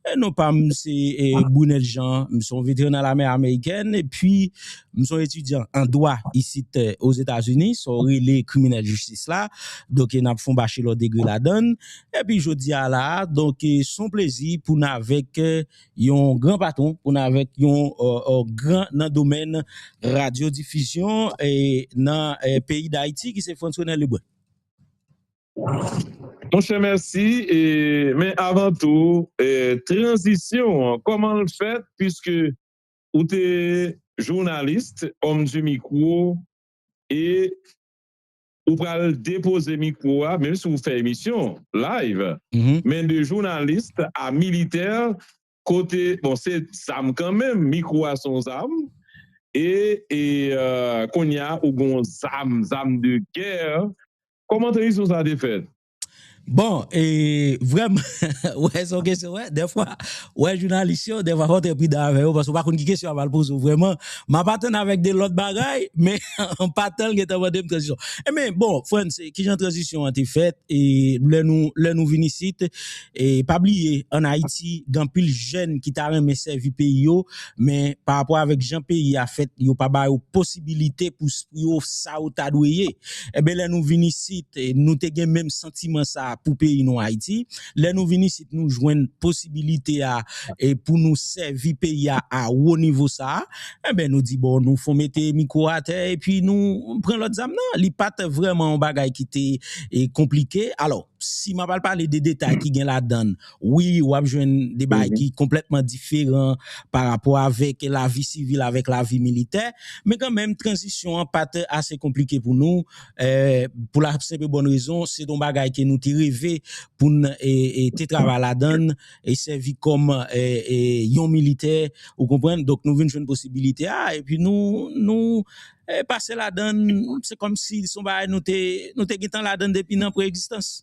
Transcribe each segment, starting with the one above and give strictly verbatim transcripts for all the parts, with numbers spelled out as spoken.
E non pa m se e, Brunel Jean, m se yon veteran nan lame amerikèn, epi m se yon etidyan an dwa isit e, Ozetazini, sa yo rele kriminèl jistis la. Donk, e, n ap fè yon bachelò degre ladan l. Epi jodi a la, donk, e, se yon plezi pou n avèk e, yon gran patwon, pou n avèk yon e, e, gran nan domèn radyodifizyon e, nan e, peyi Dayiti, ki se Frantz Renel Lebrun. Monchè, mèsi. E, men avan tou, e, tranzisyon an, kòman l fèt? Piske ou te jounalis, homme du micro, e ou pral depoze mikwo a, menm si w fè emisyon live, men de jounalis a militè, kote, bon, se zam kanmenm, mikwo a se yon zam, e, e euh, kounye a, ou gen yon zam, zam de gè. Kòman tranzisyon sa te fèt? Bon, e vrèman, wè, se yon kesyon, wè, dèfwa, wè, jounalis yo, dèfwa, fò w trè pridan avè yo, paske w pa konn ki kesyon y ap al poze w vrèman. M ap atann avèk de lòt bagay, men m pa tann gentan mande m tranzisyon. Enben, bon, Frantz, kijan tranzisyon an te fèt? E lè nou, lè nou vin isit, e pa bliye, ann Ayiti, gen anpil jèn ki ta renmen sèvi peyi yo, men pa rapò avèk jan peyi a fèt, yo pa ba yo posibilite pou, pou yo sa yo ta dwe ye. Enben, lè nou vin isit, e nou te gen menm santiman sa a pou peyi nou Ayiti. Lè nou vin isit, nou jwenn posibilite a e pou nou sèvi peyi a a wo nivo sa a. Enben, nou di, bon, nou fon mete mikwo atè epi nou pran lòt zam nan. Li pa t vrèman yon bagay ki te e, konplike. Alò, si m ap al pale de detay ki gen ladan l, wi, w ap jwenn de bagay ki konplètman diferan pa rapò avèk lavi sivil, avèk lavi militè. Men kanmenm, tranzisyon an pa t ase konplike pou nou. E, pou la senp e bòn rezon, se t yon bagay ke nou te reve pou n e, e, te travay ladan l e sèvi kòm e, e, yon militè, ou konprann? Donk, nou vin jwenn posibilite a, epi nou, nou e, pase ladan l, se kòmsi se yon bagay nou te, nou te gentan ladan l depi nan pre-egzistans.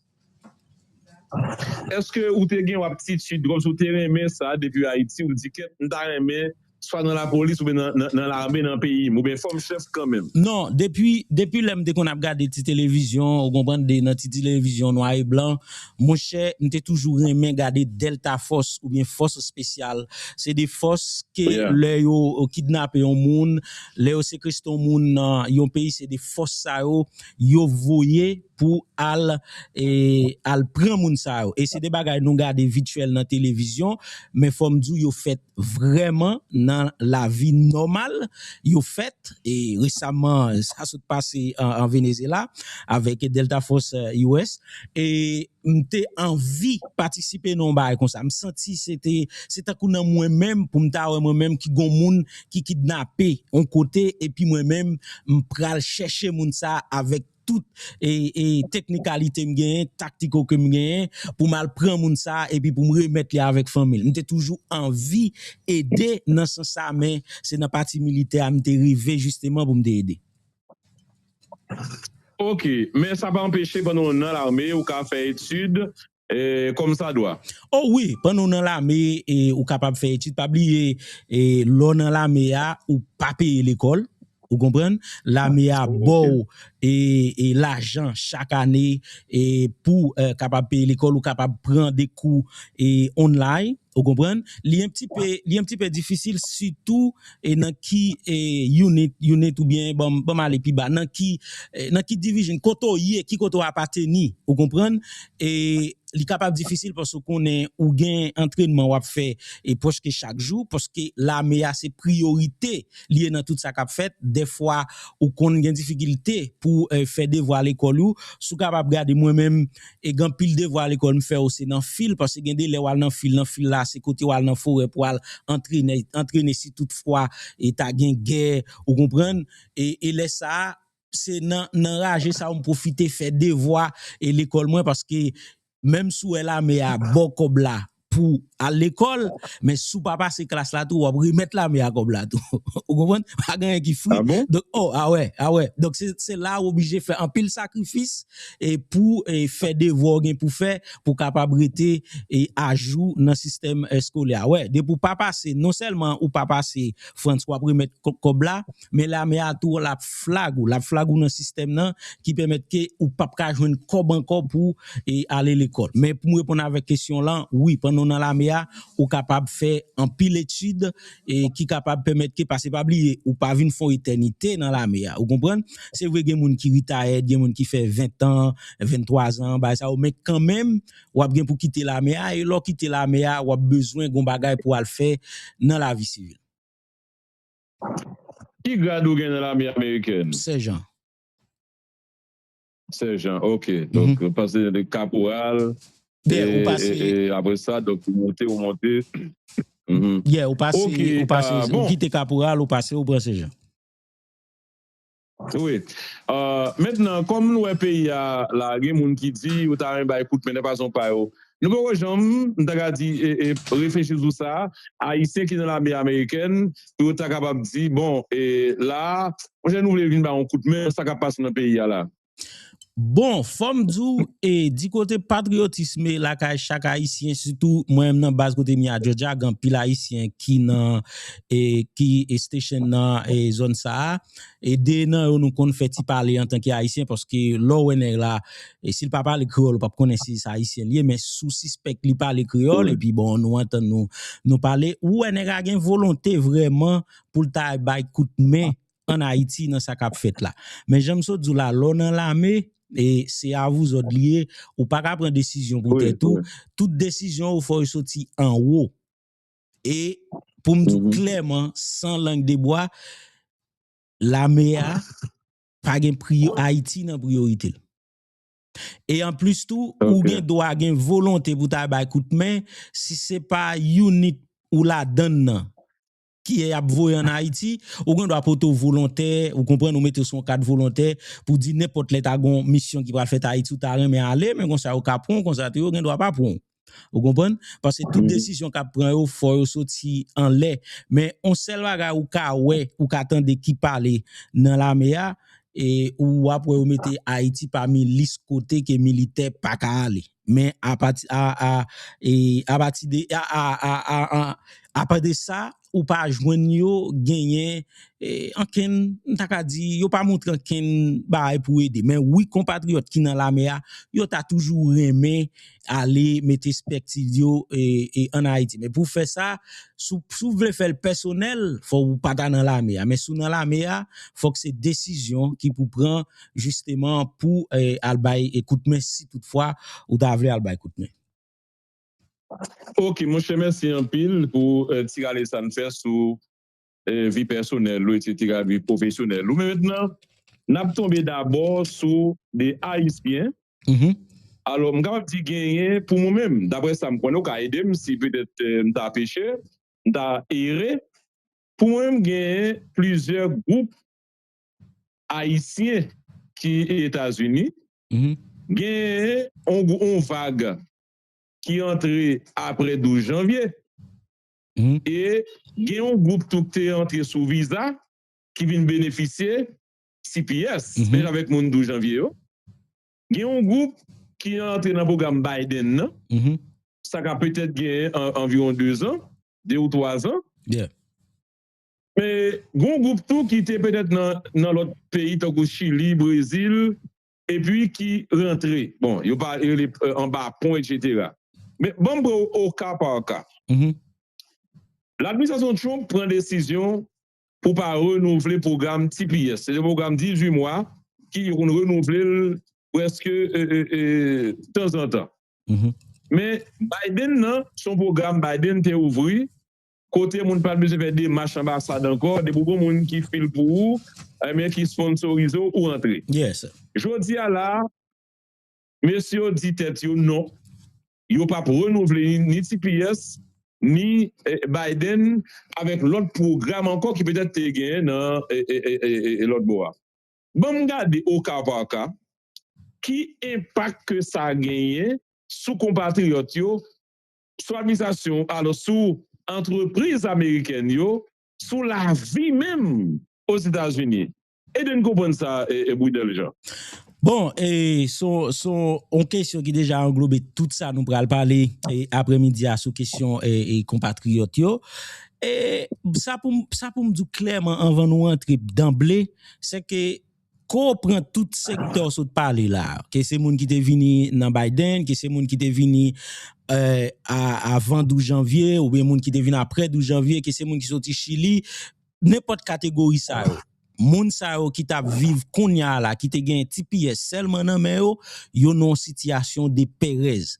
Èske ou te gen yon aptitid, kòmsi ou te renmen sa depi Ayiti, ou di, kèt, m ta renmen swa nan lapolis oubyen nan, nan, nan lame nan peyi m, oubyen fò m chèf kanmenm? Non, depi, depi lè m te konn ap gade ti televizyon, ou konprann, de, nan ti televizyon nwa e blan, monchè, m te toujou renmen gade Delta Force oubyen fòs espesyal. Se de fòs ke lè yo kidnape yon moun, lè yo sekestre yon moun nan yon peyi, se de fòs sa yo, yo voye pou al, e, al pran moun sa yo. E se de bagay nou gade vityèl nan televizyon, men fò m di w, yo fèt vrèman nan lavi nòmal, yo fèt, e resaman, sa sot pase an, an Venezyela, avèk Delta Force e, U S, e m te anvi patisipe nan yon bagay konsa. M santi se te, se tankou nan mwen menm, pou m ta wè mwen menm ki gon moun ki kidnape yon kote, epi mwen menm, m pral chèche moun sa avèk tout e, e teknikalite m genyen, taktiko ke m genyen, pou m al pran moun sa, epi pou m remèt li avèk fanmi l. M te toujou anvi ede nan sans sa, men se nan pati militè a m te rive jisteman pou m te ede. Ok, men sa pa anpeche pandan w nan lame, ou ka fè etid e, kòmsadwa. O wi, pandan w nan lame, e, ou kapab fè etid. Pa bliye, e, lè w nan lame a, ou pa peye lekòl. Ou konprann? Lame a ba w e, e, lajan chak ane e, pou e, kapab peye lekòl, ou kapab pran de kou e, online. Ou konprann? Li yon ti pe, li yon ti pe difisil, sitou e, nan ki e, unit, unit oubyen, ban m, ban m ale pi ba, nan ki, e, nan ki division, kote w ye, ki kote w apateni, ou konprann? E li kapab difisil paske w konnen ou gen antrènman w ap fè e, prèske chak jou, paske lame a se priyorite li ye nan tout sa k ap fèt. Dèfwa, ou konn gen difikilte pou e, fè devwa lekòl ou. Si w kapab gade mwen menm, e gen anpil devwa lekòl m fè yo se nan fil, paske gen de lè w al nan fil, nan fil la, se kote w al nan forè pou w al antrene, antrene si tout fwa e ta gen gè, ou konprann? E, e lè sa a, se nan, nan raje sa yo m pwofite fè devwa e lekòl mwen, paske menm si w wè lame a ba w kòb la pou al lekòl, men si w pa pase klas la tou, w ap remèt lame a kòb la tou. Ou konprann? Pa gen anyen ki fri. Ah bon? Donk, oh, a wè, a wè. Donk, se, se la ou oblije fè anpil sakrifis e pou e, fè devwa w gen pou fè, pou w kapab rete e, ajou nan sistèm eskolè a. Wè, depi w pa pase, non sèlman ou pa pase, Frantz, w ap remèt kò-, kòb la, men lame a tou, l ap flag ou, l ap flag ou nan sistèm nan, ki pèmèt ke ou p ap ka jwenn kòb ankò pou e, ale lekòl. Men pou m reponn avèk kesyon lan, wi, pandan w nan lame a, ou kapab fè anpil etid e ki kapab pèmèt ke, paske pa bliye, ou pa vin fè yon etènite nan lame a, ou konprann? Se vre, gen moun ki retire, gen moun ki fè ven tan, venntwa zan, bagay sa yo, men kanmenm, w ap gen pou kite lame a, e lè w kite lame a, w ap bezwen gon bagay pou w al fè nan lavi sivil. Ki grad ou gen nan lame amerikèn? Sèjan. Sèjan, ok. Donk, ou pase de kaporal, Yeah, ou pase, e apre sa, donk, ou monte, ou monte. Mhm. Yeah, ou pase, Ok, ou pase, ah, ou bon. Kite kaporal, ou pase, ou pran sèjan. Wi. Euh, mentnan, kòm nou wè peyi a la, gen moun ki di yo ta renmen bay kout men nan fason pa yo. Nou poko janm, m ta ka di, e, e, reflechi sou sa, Ayisyen ki nan lame amerikèn, pou yo ta kapab di, bon, e, la, monchè, nou vle vin bay yon kout men, sa k ap pase nan peyi a la. Bon, fò m di w, e, di kote patriyotisme lakay chak Ayisyen, sitou mwen menm nan baz kote m ye a Georgia, gen anpil Ayisyen ki nan, e, ki, e, station nan, e, zòn sa a. E de nan yo nou konn fè ti pale antanke Ayisyen, paske lè w wè nèg la, e si l pa pale kreyòl, ou p ap konnen si se Ayisyen li ye, men si w sispèk li pale kreyòl, epi bon, nou antann nou, nou pale, ou wè nèg la gen volonte vrèman pou l ta bay kout men ann Ayiti nan sa k ap fèt la. Men jan m sot di w la, lè w nan lame, e se a vous autres li ye, ou pa ka pran desizyon pou tèt ou. Tout desizyon ou fò yo soti anwo. E pou m di w klèman, san lang de bwa, lame a pa gen priyo, Ayiti nan priyorite l. E anplis tou, ou gen dwa gen volonte pou ta bay kout men, si se pa unit ou ladann nan ki y ap voye ann Ayiti, ou gen dwa pote w volontè, ou konprann, ou mete w sou yon kat volontè pou di nenpòt lè ta gen yon misyon ki pral fèt Ayiti, ou ta renmen ale, men konsa yo ka pran w, konsa tou yo gen dwa pa pran w. Ou konprann? Paske tout desizyon k ap pran yo, fò yo soti anlè. Men yon sèl bagay ou ka wè, ou ka tande ki pale nan lame a, e ou ap wè yo mete Ayiti pami lis kote ke militè pa ka ale. Men apati a, a, e apati de a, a, a, a, a, apa de sa, ou pa jwenn yo genyen, e, ankenn, m ta ka di, yo pa montre ankenn bagay pou ede. Men wi, konpatriyòt ki nan lame a, yo ta toujou renmen ale mete pèspektiv yo, e, e, ann Ayiti. Men pou fè sa, si w, si w vle fè l pèsonèl, fò w pa ta nan lame a. Men si w nan lame a, fòk se desizyon ki pou pran jisteman pou, e, al bay, e, kout men si toutfwa ou ta vle al bay kout men. Ok, monchè, mèsi anpil pou, e, ti rale sa n fè sou, e, vi pèsonèl ou, etsetera, vi pwofesyonèl ou. Men mentnan, n ap tonbe dabò sou de Ayisyen. Alò, m kapab di genyen, pou mwen menm, daprè sa m konnen, ou ka ede m si petèt, e, m ta peche, m ta ere. Pou mwen menm, genyen plizyè gwoup Ayisyen ki Etazini. Genyen yon gwou-, yon vag ki antre apre douz janvye. E gen yon gwoup tou ki te antre sou viza, ki vin benefisye T P S, menm jan avèk moun douz janvye yo. Gen yon gwoup ki antre nan pwogram Biden nan. Sa ka petèt gen an-, anviwon de zan, de ou twa zan. Men gen yon gwoup tou ki te petèt nan, nan lòt peyi, tankou Chili, Brezil, epi ki rantre. Bon, yo pa rele, e, anba pon, etsetera. Men ban m pran yo o ka pa ka. Ladministrasyon Trump pran desizyon pou pa renouvle pwogram T P S. Se yon pwogram dizuit mwa ki yo konn renouvle l prèske, e, e, e, tanzantan. Men Biden nan, se yon pwogram Biden te ouvri, kote moun pa t bezwen fè demach anbasad ankò, depi w gon moun ki fil pou ou, ebyen ki sponsorize w, ou rantre. Jodi a la, mesye yo di tèt yo non, yo p ap renouvle ni, ni T P S, ni, e, Biden, avèk lòt pwogram ankò ki petèt te genyen nan, e, e, e, e, e, lòt bò a. Ban m gade o ka pa ka, ki enpak ke sa genyen sou konpatriyòt yo, sou administrasyon, alò, sou antrepriz amerikèn yo, sou lavi menm Ozetazini. Ede n konprann sa, e, e, Brunel Jean. Bon, e, se yon, se yon kesyon ki deja anglobe tout sa nou pral pale, e, aprèmidi a sou kesyon, e, e, konpatriyòt yo. E sa pou m, sa pou m di w klèman anvan nou antre danble, se ke Ke w pran tout sektè w sot pale la, ke se moun ki te vini nan Biden, ke se moun ki te vini eh, a, avan douz janvye, oubyen moun ki te vin apre douz janvye, ke se moun ki soti Chili, nenpòt kategori sa yo. Moun sa yo ki t ap viv kounye a la, ki te gen T P S sèlman nan men yo, yo nan yon sitiyasyon de perèz.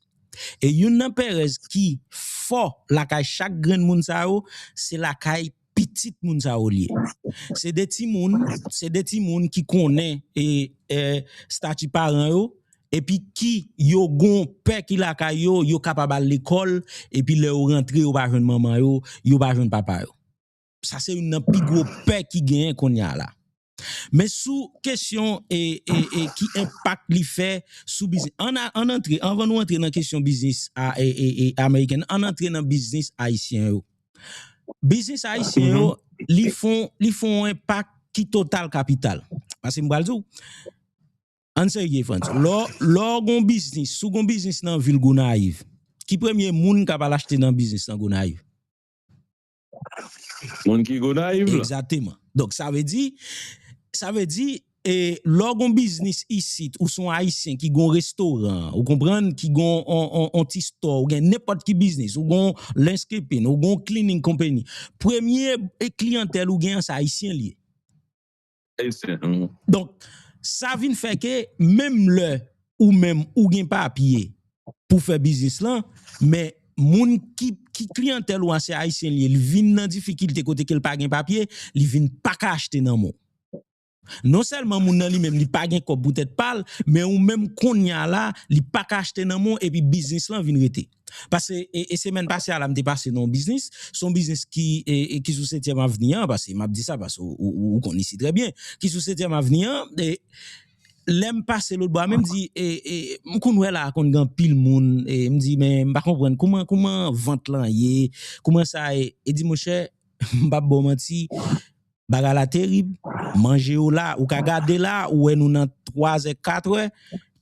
E youn nan perèz ki fò lakay chak grenn moun sa yo, se lakay pitit moun sa yo li ye. Se de timoun, se de timoun ki konnen e, e, stati paran yo, epi ki yo gon pè ki lakay yo, yo kapab al lekòl, epi lè yo rantre, yo pa jwenn manman yo, yo pa jwenn papa yo. Sa se youn nan pi gwo pè ki genyen kounye a la. Men sou kesyon e, e, e ki enpak li fè sou biznis. Ann a- ann antre, anvan nou antre nan kesyon biznis a, e, e, e, ameriken, ann antre nan biznis ayisyen yo. Biznis ayisyen yo, li fon, li fon enpak ki total kapital. Paske m pral di w, ann serye, Frantz. Lè w- lè w gon biznis, si w gon biznis nan vil Gonayiv, ki premye moun k ap al achte nan biznis nan Gonayiv? Moun ki Gonayiv la. Egzakteman. Donk, sa vle di, sa vle di, e, lè w gon biznis isit, ou se yon Ayisyen ki gon restoran, ou konprann, ki gon on, on, on ti store, ou gen nenpòt ki biznis, ou gon landscaping, ou gon cleaning company. Premye e, kliyantèl ou gen an, se Ayisyen li ye. Ayisyen. Mhm. Donk, sa vin fè ke menm lè ou menm ou gen papye pou fè biznis lan, men moun ki, ki kliyantèl ou a se Ayisyen li ye, li vin nan difikilte kote ke l pa gen papye, li vin pa ka achte nan men w. Non sèlman moun nan li menm li pa gen kòb poutèt pa l, men ou menm kounye a la, li pa ka achte nan men w epi biznis lan vin rete. Paske e, e semèn pase a la, m te pase nan yon biznis, se yon biznis ki, e, e ki sou Setyèm Avni an, paske m ap di sa, paske ou, ou, ou konn isi trè byen, ki sou Setyèm Avni an, e, lè m pase lòt bò a, men m di, e, e, m konn wè la, konn gen anpil moun, e, m di, men m pa konprann kouman, kouman vant lan ye, kouman sa ye, e di, monchè, m p ap ba w manti, bagay la terib, manje yo la, ou ka gade la, ou wè nou nan twa zè, kat è,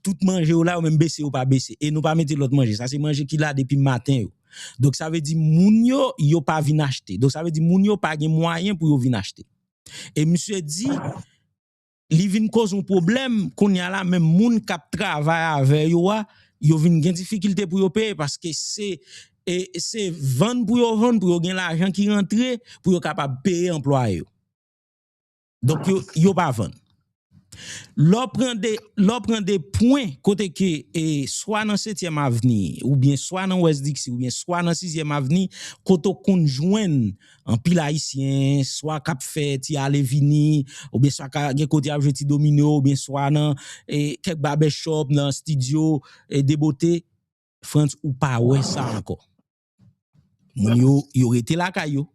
tout manje yo la, yo menm bese, yo pa bese. E nou pa mete lòt manje. Sa se manje ki la depi maten yo. Donk, sa vle di moun yo, yo pa vin achte. Donk, sa vle di moun yo pa gen mwayen pou yo vin achte. E misye di, li vin koz yon pwoblèm, kounye a la, menm moun k ap travay avè yo a, yo vin gen difikilte pou yo peye, paske se, e, se vann pou yo vann, pou yo gen lajan ki rantre, pou yo kapab peye anplwaye yo. Donk, yo, yo pa vann. Lè w pran de, lè w pran de pwen kote ke, e, swa nan Setyèm Avni, oubyen swa nan West Dixie, oubyen swa nan Sizyèm Avni, kote w konn jwenn anpil Ayisyen, swa k ap fè ti ale vini, oubyen swa ka gen kote y ap jwe ti domino, oubyen swa nan, e, kèk barbershop, nan studio, e, de bote, Frantz, ou pa wè sa ankò. Moun yo, yo rete lakay yo.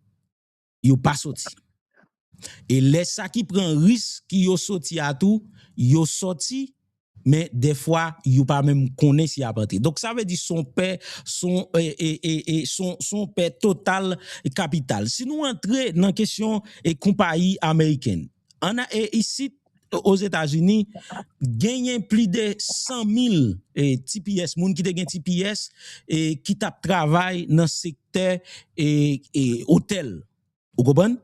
Yo pa soti. E lè sa ki pran risk ki yo soti a tou, yo soti, men dèfwa, yo pa menm konnen si y ap antre. Donk, sa vle di se yon pè, se yon, e, e, e, e, se yon, se yon pè total kapital. Si nou antre nan kesyon e konpayi ameriken, ann a, e isit, Ozetazini, genyen plis de san mil, e, T P S, moun ki te gen T P S, e, ki t ap travay nan sektè, e, e, otèl. Ou konprann?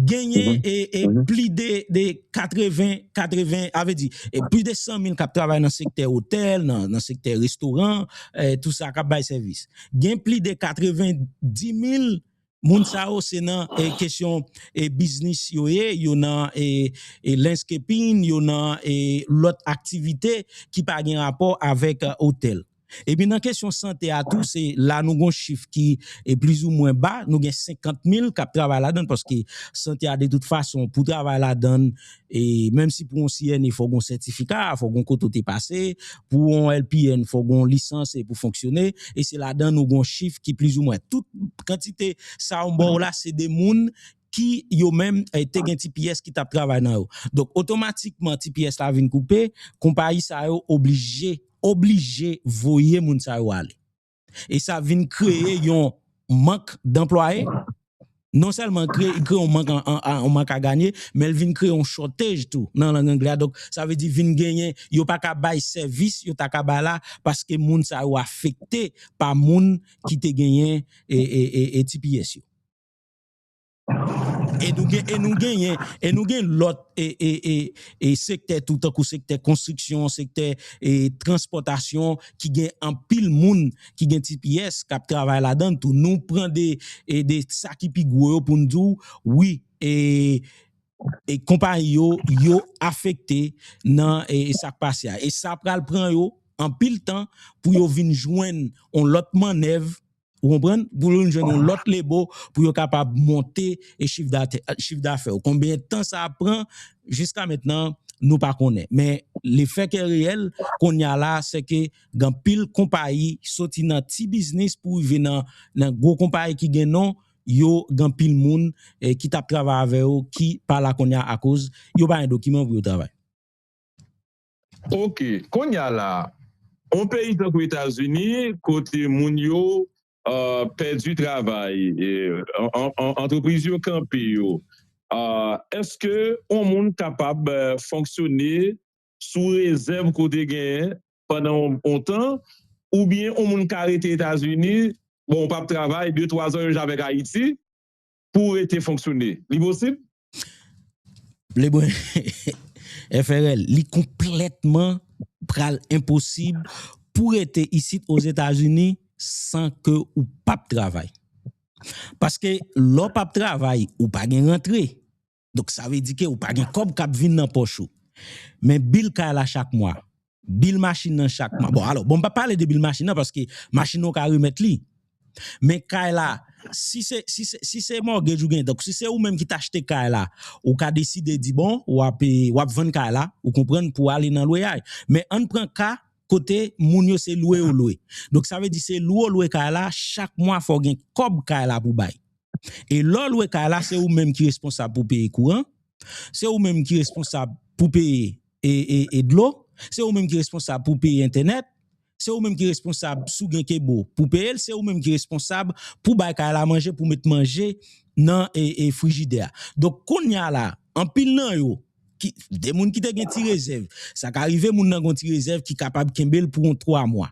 Genyen, e, e, plis de, de katreven, katreven, a vle di, e, plis de san mil k ap travay nan sektè otèl, nan, nan sektè restoran, e, tou sa k ap bay sèvis. Gen plis de katrevendimil moun sa yo, se nan, e, kesyon, e, biznis yo ye, yo nan, e, e, landscaping, yo nan, e, lòt aktivite ki pa gen rapò avèk, e, otèl. Epi nan kesyon sante a tou, se la nou gon chif ki, e, plizoumwen ba, nou gen senkant mil k ap travay ladan l, paske sante a, de tout fason, pou travay ladan l, e, menm si pou yon C N A, fò gon sètifika, fò gon kote w te pase, pou yon L P N, fò gon lisans, e, pou fonksyone, e se ladan nou gon chif ki plizoumwen. Tout kantite sa yo m ba w la, se de moun ki yo menm, e, te gen T P S ki t ap travay nan yo. Donk, otomatikman, T P S la vin koupe, konpayi sa yo oblije, oblije voye moun sa yo ale. E sa vin kreye yon mank danplwaye. Non sèlman kreye, kreye yon mank an, an, an, yon mank a ganye, men l vin kreye yon shortage tou nan lang angle a. Donk, sa vle di vin genyen, yo pa ka bay sèvis yo ta ka bay la paske moun sa yo afekte pa moun ki te genyen e, e, e, e T P S yo. E nou gen, e nou genyen, e nou gen lòt e, e, e, e sektè tou, tankou sektè konstriksyon, sektè e, transpòtasyon, ki gen anpil moun ki gen T P S k ap travay ladan l tou. Nou pran de, e, de sa ki pi gwo yo pou n di w, wi, e, e konpayi yo, yo afekte nan e, e sa k pase a. E sa pral pran yo anpil tan pou yo vin jwenn yon lòt mannèv, ou konprann? Pou yo jwenn yon lòt lebo pou yo kapab monte e chif date- chif dafè yo. Konbyen tan sa ap pran? Jiska mentnan, nou pa konnen. Men lefè ke reyèl, kounye a la, se ke gen anpil konpayi soti nan ti biznis pou rive nan, nan gwo konpayi ki gen non, yo gen anpil moun e, ki t ap travay avè yo ki pa la kounye a akoz yo pa gen dokiman pou yo travay. Ok, kounye a la, yon peyi tankou Etazini, kote moun yo uh, pèdi travay, e, an- an- an- antrepriz yo kanpe yo, uh, èske yon moun kapab uh, fonksyone sou rezèv kote genyen pandan yon, yon tan, oubyen yon moun ka rete Etazini, bon, w p ap travay, de twa zan, menm jan avèk Ayiti, pou w rete fonksyone? Li posib? Lebren, F R L, li konplètman pral enposib pou rete isit Ozetazini san ke ou p ap travay. Paske lè w p ap travay, ou pa gen rantre. Donk, sa vle di ke ou pa gen kòb k ap vin nan pòch ou. Men bil kay la chak mwa, bil machin nan chak mwa. Bon, alò, bon, m p ap pale de bil machin nan paske machin nan ou ka remèt li. Men kay la, si se, si se, si se mortgage ou gen, donk si se ou menm ki t achte kay la, ou ka deside di, bon, w ap, w ap vann kay la, ou konprann, pou ale nan lweyay. Men ann pran ka kote moun yo se lwe yo lwe. Donk sa vle di se lwe yo lwe kay la, chak mwa fò w gen kòb kay la pou bay. E lè w lwe kay la, se ou menm ki responsab pou peye kouran, se ou menm ki responsab pou peye e, e, e dlo, se ou menm ki responsab pou peye entènèt, se ou menm ki responsab si w gen kebo pou peye l, se ou menm ki responsab pou bay kay la manje, pou met manje nan e, e frijidè a. Donk kounye a la, anpil nan yo, ki, de moun ki te gen ti rezèv, sa ka rive moun nan gen ti rezèv ki kapab kenbe l pou yon twa mwa.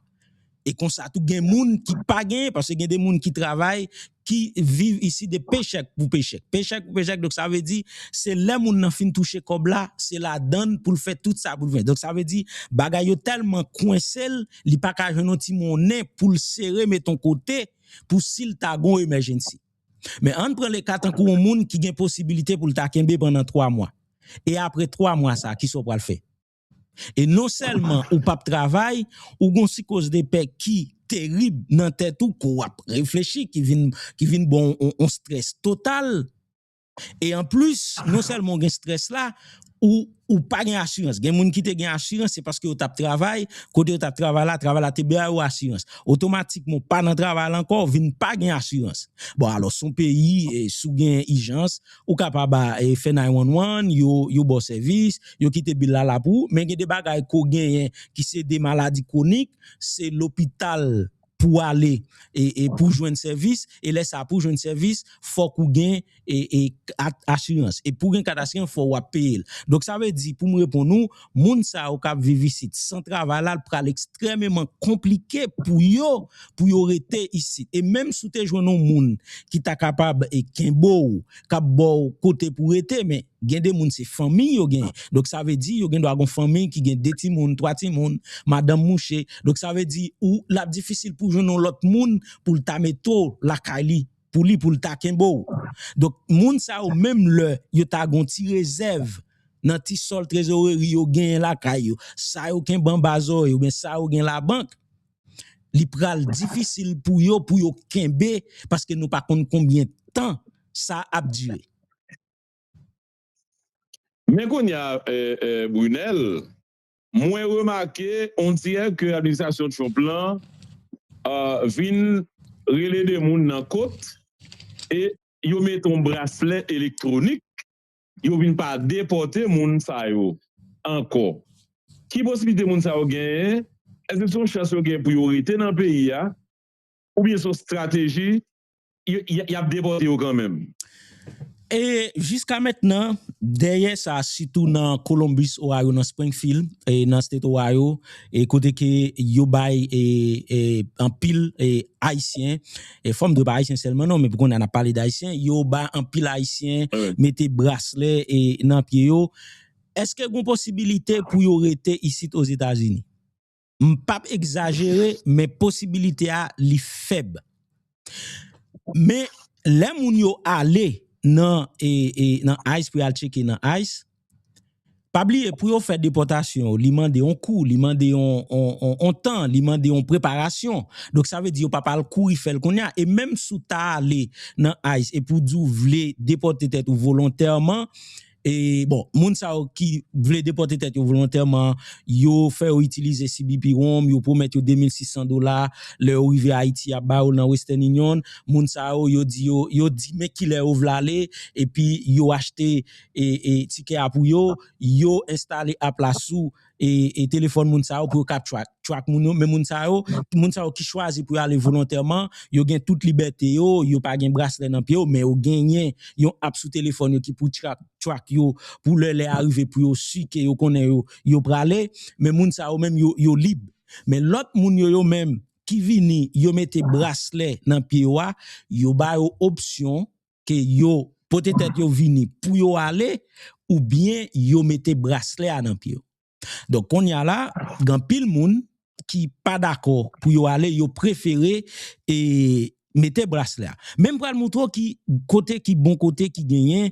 E konsa tou gen moun ki pa genyen, paske gen de moun ki travay, ki viv isi de pechèk pou pechèk. Pechèk pou pechèk, donk sa vle di, se lè moun nan fin touche kòb la, se ladann pou l fè tout sa pou l fè. Donk sa vle di, bagay yo tèlman kwense l, li pa ka jwenn yon ti monnen pou l sere met yon kote, pou si l ta gon emèjensi. Men ann pran leka tankou yon moun ki gen posibilite pou l ta kenbe pandan twa mwa. E apre twa mwa sa, kisa w pral fè? E non sèlman ou p ap travay, ou gon sikoz de pè ki terib nan tèt ou, ke w ap reflechi, ki vin, ki vin bon on, on strès total. E anplis, non sèlman w gen strès la, ou, ou pa gen asirans. Gen moun ki te gen asirans, se paske yo t ap travay, kote yo t ap travay la, travay la te bay yo asirans. Otomatikman, w pa nan travay la ankò, w vin pa gen asirans. Bon, alò, si yon peyi, e, si w gen ijans, ou kapab a, e, fè nine one one, yo, yo ba w sèvis, yo kite bil la la pou ou, men gen de bagay ke w genyen ki se de maladi kwonik, se lopital pou w ale e, e pou w jwenn sèvis, e lè sa a pou w jwenn sèvis, fòk ou gen e, e, kat asirans. E pou w gen kat asirans, fò w ap peye l. Donk sa vle di, pou m reponn ou, moun sa yo k ap viv isit san travay la, l pral ekstrèmeman konplike pou yo, pou yo rete isit. E menm si w te jwenn yon moun ki ta kapab e kenbe w, k ap ba w kote pou w rete, men gen de moun se fanmi yo genyen. Donk sa vle di yo gen dwa gon fanmi ki gen de timoun, twa timoun, madanm mouche. Donk sa vle di ou l ap difisil pou jwenn yon lòt moun pou l ta mete w lakay li, pou li, pou l ta kenbe w. Donk moun sa yo menm lè yo ta gon ti rezèv nan ti sòl trezoreri yo genyen lakay yo, sa yo kenbe anba zòrèy oubyen sa yo gen labank, li pral difisil pou yo, pou yo kenbe, paske nou pa konn konbyen tan sa ap dire. Men kounye a, e, e, Brunel, mwen remake, on dirè ke administrasyon Trump lan uh, vin rele de moun nan kot e yo mete yon braslè elektwonik, yo vin pa depòte moun sa yo ankò. Ki posibilite moun sa yo genyen? Èske se yon chans yo genyen pou yo rete nan peyi a? Oubyen se yon estrateji, y, y, y ap depòte yo kanmenm? E jiska mentnan, dèyè sa, sitou nan Columbus, Ohio, nan Springfield, e nan State Ohio, e kote ke yo bay e, e, anpil e, Ayisyen, e fò m di pa Ayisyen sèlman non, men pou kounye a n ap pale d Ayisyen, yo bay anpil Ayisyen mete braslè e, nan pye yo. Èske gen posibilite pou yo rete isit Ozetazini? M p ap egzajere, men posibilite a li fèb. Men lè moun yo ale nan, e, e, nan ICE pou y al tcheke nan ICE, pa bliye pou yo fè depòtasyon, li mande yon kou, li mande yon, yon, yon, yon tan, li mande yon preparasyon. Donk sa vle di yo p ap al kouri fè l kounye a. E menm si w ta ale nan ICE e pou di w vle depòte tèt ou volontèman, e bon, moun sa yo ki vle depòte tèt yo volontèman, yo fè yo itilize C B P Rom, yo pwomèt yo de mil sis san dola, lè yo rive Ayiti, y ap ba yo l nan Western Union. Moun sa yo, yo di yo, yo di men kilè yo vle ale, epi yo achte e, e, tikè a pou yo, yo enstale app la sou e, e telefòn moun sa yo pou yo ka track, track moun yo, men moun sa yo, moun sa yo ki chwazi pou yo ale volontèman, yo gen tout libète yo, yo pa gen braslè nan pye yo, men yo genyen yon app sou telefòn yo ki pou track, track yo, pou lè lè a rive pou yo si ke yo konnen yo, yo prale, men moun sa yo menm yo, yo lib. Men lòt moun yo, yo menm ki vini, yo mete braslè nan pye yo a, yo ba yo opsyon ke yo pote tèt yo vini pou yo ale, oubyen yo mete braslè a nan pye yo. Donk kounye a la, gen anpil moun ki pa dakò pou yo ale, yo prefere e mete braslè a. Men m pral montre w ki kote ki bon kote ki genyen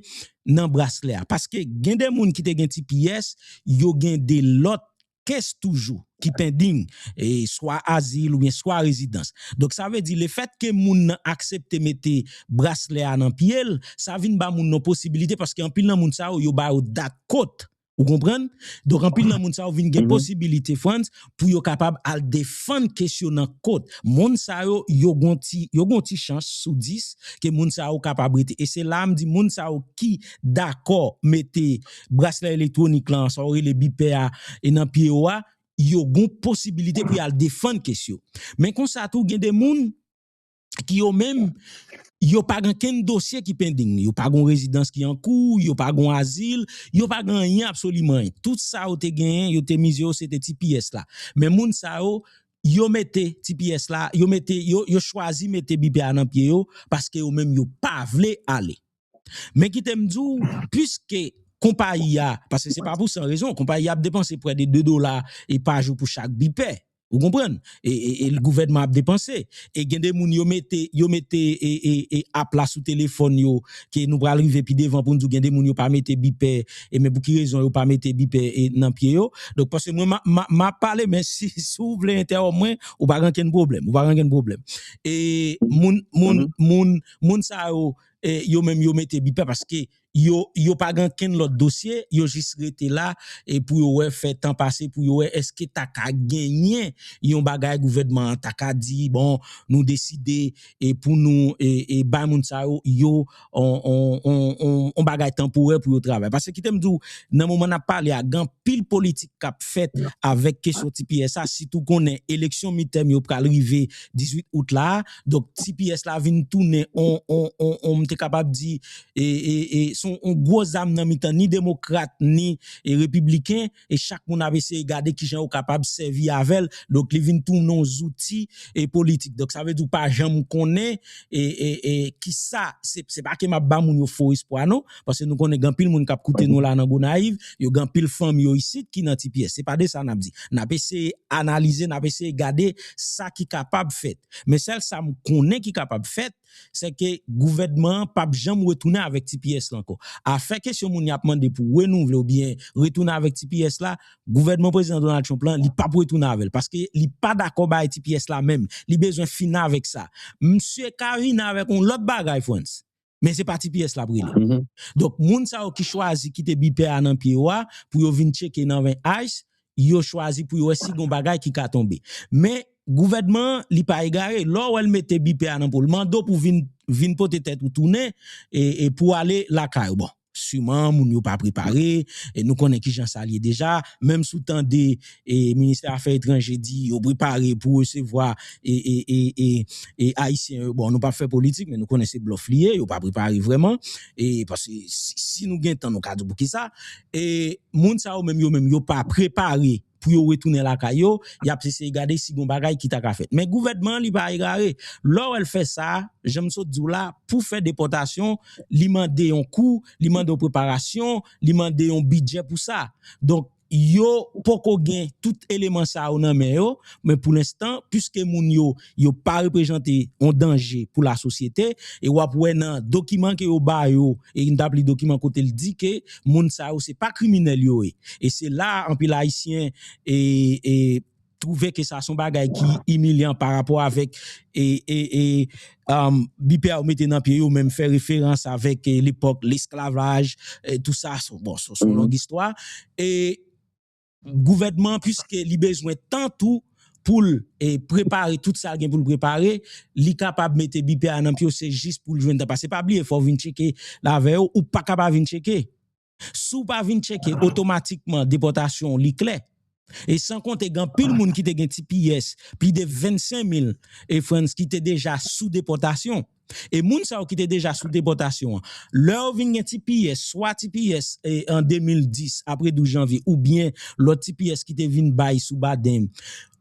nan braslè a. Paske gen de moun ki te gen T P S, yo gen de lòt case toujou ki pending, e swa azil oubyen swa rezidans. Donk sa vle di lefèt ke moun nan aksepte mete braslè a nan pye l, sa vin ba moun nan posibilite, paske anpil nan moun sa yo, yo ba yo dat kot. Ou konprann? Donk anpil nan moun sa yo vin gen posibilite, Frantz, pou yo kapab al defann kes yo nan kot. Moun sa yo, yo gon ti, yo gon ti chans sou dis ke moun sa yo kapab rete. E se la m di moun sa yo ki dakò mete braslè elektwonik lan, sa yo rele bipè a, e nan pye yo a, yo gon posibilite pou y al defann kes yo. Men konsa tou, gen de moun ki yo menm, yo pa gen kenn dosye ki pending. Yo pa gon rezidans ki an kou, yo pa gon azil, yo pa gen anyen, absoliman anyen. Tout sa yo te genyen, yo te mize yo, se te T P S la. Men moun sa yo, yo mete T P S la, yo mete, yo, yo chwazi mete bipè a nan pye yo, paske yo menm yo pa vle ale. Men kite m di w, piske konpayi a, paske se pa pou san rezon, konpayi a ap depanse prè de de dola e pa jou pou chak bipè. Ou konprann? E, e, e gouvènman ap depanse. E gen de moun yo mete, yo mete e, e, e app la sou telefòn yo, ke nou pral rive pi devan pou n di w gen de moun yo pa mete bipè, e men pou ki rezon yo pa mete bipè e nan pye yo. Donk, paske mwen, m a, m a, m a pale, men si, si w vle entèwonp mwen, ou pa gen kenn pwoblèm, ou pa gen kenn pwoblèm. E moun, moun, moun, moun sa yo, e, yo menm yo mete bipè paske yo, yo pa gen kenn lòt dosye, yo jis rete la, e pou yo wè fè tan pase, pou yo wè èske ta ka genyen yon bagay gouvènman an ta ka di, bon, nou deside, e pou nou, e, e bay moun sa yo, yo, on, on, on, on, on bagay tanporè pou yo travay. Paske kite m di w, nan moman n ap pale a, gen anpil politik k ap fèt avèk kesyon T P S a, sitou konnen eleksyon midterm yo pral rive dizuit out la, donk T P S la vin tounen on, on, on, on, m te kapab di, e, e, e, se on, on gwo zam nan mitan ni demokrat, ni, e, repibliken, e chak moun ap eseye gade kijan yo kapab sèvi avè l, donk li vin tounen on zouti, e, politik. Donk sa vle di w pa janm konnen, e, e, e, kisa, se, se pa ke m ap ba moun yo fo espwa non, paske nou konnen gen anpil moun k ap koute nou la nan Gonayiv, yo gen anpil fanmi yo isit ki nan T P S. Se pa de sa n ap di. N ap eseye analize, n ap eseye gade sa ki kapab fèt. Men sèl sa m konnen ki kapab fèt, se ke gouvènman an p ap janm retounen avèk T P S la ankò. Afè kesyon moun y ap mande pou renouvle oubyen retounen avèk T P S la, gouvènman prezidan Donald Trump lan, li p ap retounen avè l, paske li pa dakò bay T P S la menm. Li bezwen fini avèk sa. Misye ka vini avèk yon lòt bagay, Frantz. Men se pa T P S l ap rele. Donk, moun sa yo ki chwazi kite bipè a nan pye yo a, pou yo vin tcheke nan men ICE, yo chwazi pou yo wè si gon bagay ki ka tonbe. Men, gouvènman an, li pa egare. Lè w wè l mete bipè a nan po l, mande w pou vin, vin pote tèt ou tounen, e, e pou ale lakay ou. Bon, efektivman, moun yo pa prepare, e nou konnen kijan sa l ye deja. Menm si w tande e, ministè afè etranje di yo prepare pou resevwa e, e, e, e, e Ayisyen yo. Bon, nou p ap fè politik, men nou konnen se blòf li ye, yo pa prepare vrèman. E, paske si, si nou gen tan, nou ka di w poukisa. E, moun sa yo menm, yo menm, yo pa prepare pou yo retounen lakay yo, y ap eseye gade si gon bagay ki ta ka fèt. Men gouvènman an, li pa egare. Lè w wè l fè sa, jan m sot di w la, pou fè depòtasyon, li mande yon kou, li mande yon preparasyon, li mande yon bidjè pou sa. Donk, yo poko gen tout eleman sa yo nan men yo, men pou lenstan, piske moun yo, yo pa reprezante yon danje pou lasosyete, e w ap wè nan dokiman ke yo ba yo, e n t ap li dokiman kote l di ke moun sa yo se pa kriminèl yo ye. E se la anpil Ayisyen e, e twouve ke sa se yon bagay ki imilyan pa rapò avèk e, e, e, um, bipè yo mete nan pye yo, menm fè referans avèk e, lepòk lesklavaj, e, tou sa, se, bon, se se yon long istwa. E gouvènman, piske li bezwen tan tou pou l e, prepare tout sa l gen pou l prepare, li kapab mete bipè a nan pye w, se jis pou l jwenn tan. Paske pa bliye, fò w vin tcheke l avè yo, ou pa ka pa vin tcheke. Si w pa vin tcheke, otomatikman, depòtasyon w li klè. E san konte, gen anpil moun ki te gen T P S, plis de vennsenk mil, e Frantz, ki te deja sou depòtasyon. E moun sa yo ki te deja sou depòtasyon an, lè yo vin gen T P S, swa T P S e, an de mil dis, apre douz janvye, oubyen lòt T P S ki te vin bay sou Baden,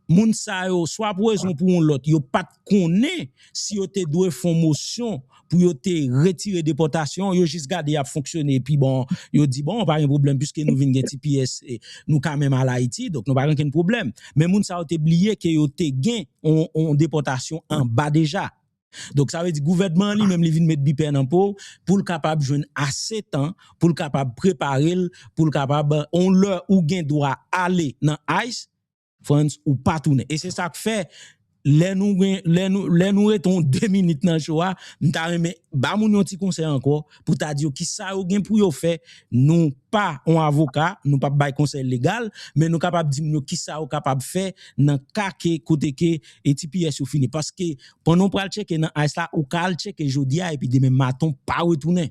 moun sa yo, swa pou rezon pou yon lòt, yo pa t konnen si yo te dwe fè yon mosyon pou yo te retire depòtasyon, yo jis gade y ap fonksyone, epi bon, yo di, bon, pa gen pwoblèm, piske nou vin gen T P S, e, nou ka menm al Ayiti, donk nou pa gen okenn pwoblèm. Men moun sa yo te bliye ke yo te gen yon, yon depòtasyon anba deja. Donk, sa vle di gouvènman an li menm, li vin met bipè nan po pou l kapab jwenn ase tan, pou l kapab prepare l, pou l kapab, yon lè ou gen dwa ale nan ICE, Frantz, ou pa tounen. E se sa k fè, lè nou gen, lè nou, lè nou rete yon de minit nan show a, m ta renmen ba moun yon ti konsèy ankò, pou ta di yo kisa yo gen pou yo fè. Nou pa yon avoka, nou p ap bay konsèy legal, men nou kapab di moun yo kisa yo kapab fè nan ka ke kote ke e T P S yo fini. Paske pandan w pral tcheke nan ICE la, ou ka al tcheke jodi a epi demen maten w pa retounen.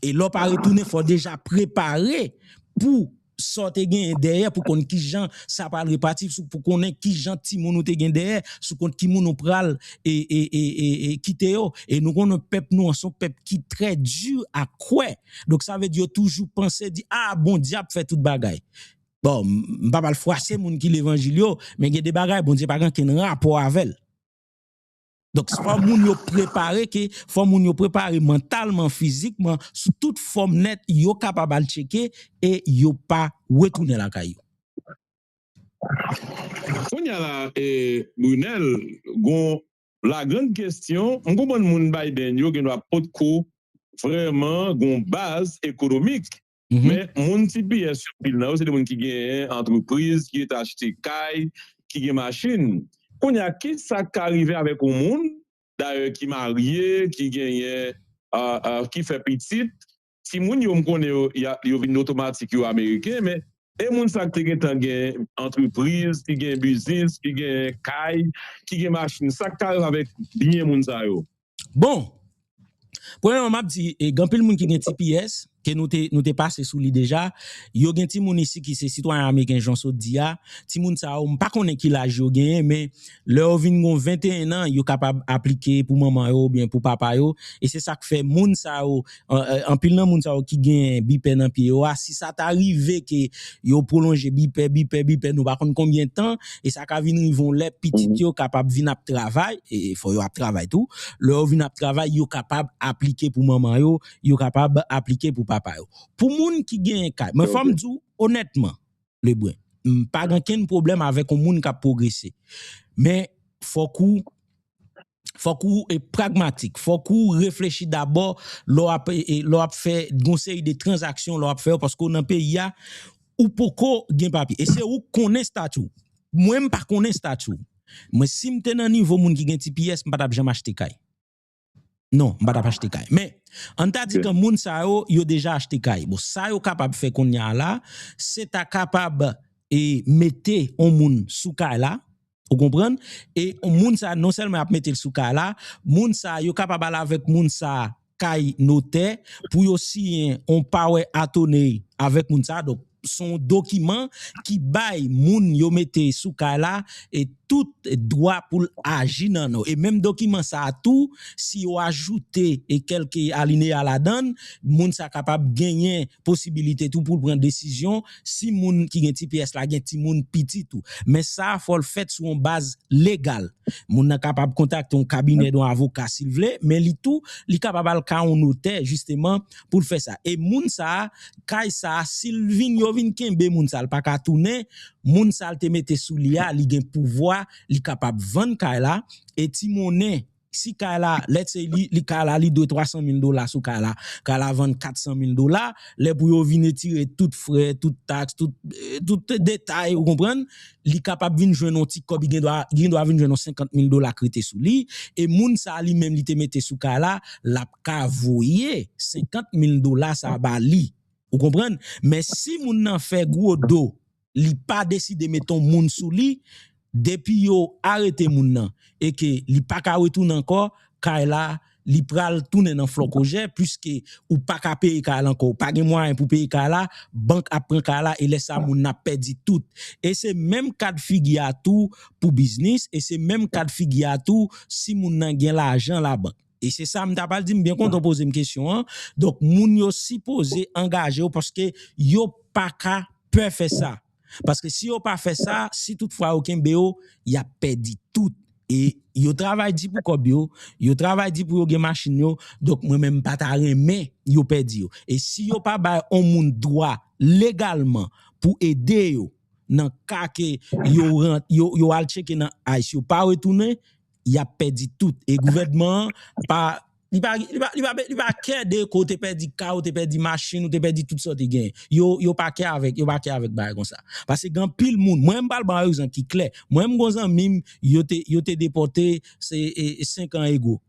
E lè w pa retounen, fò w deja prepare pou sa w te genyen dèyè, pou konn kijan sa pral repati, pou konnen kijan timoun ou te gen dèyè, sou kont ki moun ou pral e, e, e, e, e kite yo. E nou konnen pèp nou an se yon pèp ki trè di a kwè. Donk, sa vle di yo toujou panse, di, a, Bondye ap fè tout bagay. Bon, m, m pa pral fwase moun ki levanjil yo, men gen de bagay, Bondye pa gen okenn rapò avè l. Donk, fò moun yo prepare ke, fò moun yo prepare mantalman, fizikman, sou tout fòm nèt, yo kapab al tcheke e yo pa retounen lakay yo. Kounye a la, e, Brunel, gon lagrann kestyon, m konprann moun Biden yo gendwa potko vrèman gon baz ekonomik. Men moun T P S yo, pil nan yo, se de moun ki genyen antrepriz, ki rete achte kay, ki gen machin. Kounye a, kisa k ka rive avèk yon moun, dayè, ki marye, ki genyen, a, a, ki fè pitit, timoun yo, m konnen yo, y a, yo vin otomatik, yo ameriken, men e moun sa k te gentan gen antrepriz, ki gen biznis, ki gen kay, ki gen machin, sa k ka rive avèk byen moun sa yo? Bon, premyèman, m ap di, e, gen anpil moun ki gen T P S, ke nou te, nou te pase sou li deja. Yo gen timoun isi ki se sitwayen ameriken, jan w sot di a. Timoun sa yo, m pa konnen ki laj yo genyen, men lè yo vin gon venteyen an, yo kapab aplike pou manman yo oubyen pou papa yo. E se sa k fè moun sa yo, an, an, anpil nan moun sa yo ki gen bipè nan pye yo a, si sa ta rive ke yo pwolonje bipè, bipè, bipè, nou pa konn konbyen tan, e sa ka vin rive yon lè pitit yo kapab vin ap travay, e fò yo ap travay tou. Lè yo vin ap travay, yo kapab aplike pou manman yo, yo kapab aplike pou papa yo. Pou moun ki genyen kay, mwen fò m di w onètman, Lebren, m pa gen okenn pwoblèm avèk yon moun k ap pwogrese. Men fòk ou, fòk ou e pragmatik, fòk ou reflechi dabò lè w ap, e, lè w ap fè gon seri de tranzaksyon, lè w ap fè yo, paske w nan peyi a, ou poko gen papye. E se ou k konnen estati w. Mwen, m pa konnen estati w. Mwen, si m te nan nivo moun ki gen T P S, m pa t ap janm achte kay. Non, m pa t ap achte kay. Men, ann ta di ke moun sa yo, yo deja achte kay. Bon, sa yo kapab fè kounye a la, se ta kapab e mete yon moun sou kay la, ou konprann? E moun sa, non sèlman y ap mete l sou kay la, moun sa, yo kapab al avèk moun sa kay notè pou yo siyen yon power attorney avèk moun sa. Donk, se yon dokiman ki bay moun yo mete sou kay la e tout dwa pou l aji nan non. E menm dokiman sa a tou, si yo ajoute e kèlke alineya ladan l, moun sa kapab genyen posibilite tou pou l pran desizyon si moun ki gen T P S la gen timoun piti tou. Men sa, fò l fèt sou yon baz legal. Moun nan kapab kontakte yon kabinè de yon avoka si l vle, men li tou, li kapab al ka yon notè, jisteman, pou l fè sa. E moun sa a, kay sa a, si l vin, yo vin kenbe moun sa a, l pa ka tounen, moun sa a l te mete sou li a, li gen pouvwa, li kapab vann kay la, e ti monnen, si kay la, let's say, li, li kay la, li dwe twa san mil dola sou kay la, kay la vann kat san mil dola, lè pou yo vin retire tout frè, tout taks, tout, eh, tout detay, ou konprann, li kapab vin jwenn yon ti kòb, li gen dwa, li gen dwa vin jwenn yon senkant mil dola k rete sou li, e moun sa a li menm li te mete sou kay la, l ap ka voye senkant mil dola sa a ba li. Ou konprann? Men si moun nan fè gwo do, li pa deside mete yon moun sou li, depi yo arete moun nan e ke li pa ka retounen ankò, kay la, li pral tounen nan flòkojè, piske ou pa ka peye kay la ankò, ou pa gen mwayen pou peye kay la, bank ap pran kay la, e lè sa moun nan ap pèdi tout. E se menm kad figi a tou pou biznis, e se menm kad figi a tou si moun nan gen lajan labank. E se sa m ta pral di, m byen kontan w poze m kesyon an. Donk, moun yo sipoze angaje yo paske yo pa ka pè fè sa. Paske si yo pa fè sa, si toutfwa yo kenbe yo, y ap pèdi tout. E yo travay di pou kòb yo, yo travay di pou yo gen machin yo, donk mwen menm m pa ta renmen yo pèdi yo. E si yo pa bay yon moun dwa legalman pou ede yo nan ka ke yo rant, yo, yo al tcheke nan ICE, yo pa retounen, y ap pèdi tout. E gouvènman an pa, li pa, li pa, li pa, li pa kè de ke w te pèdi kay, ou te pèdi machin, ou te pèdi tout sa w te genyen. Yo, yo pa kè avèk, yo pa kè avèk bagay konsa. Paske gen anpil moun, mwen m pral ba w yon egzanp ki klè. Mwen m gon zanmi m, yo te, yo te depòte, se, e, e, senk an ego.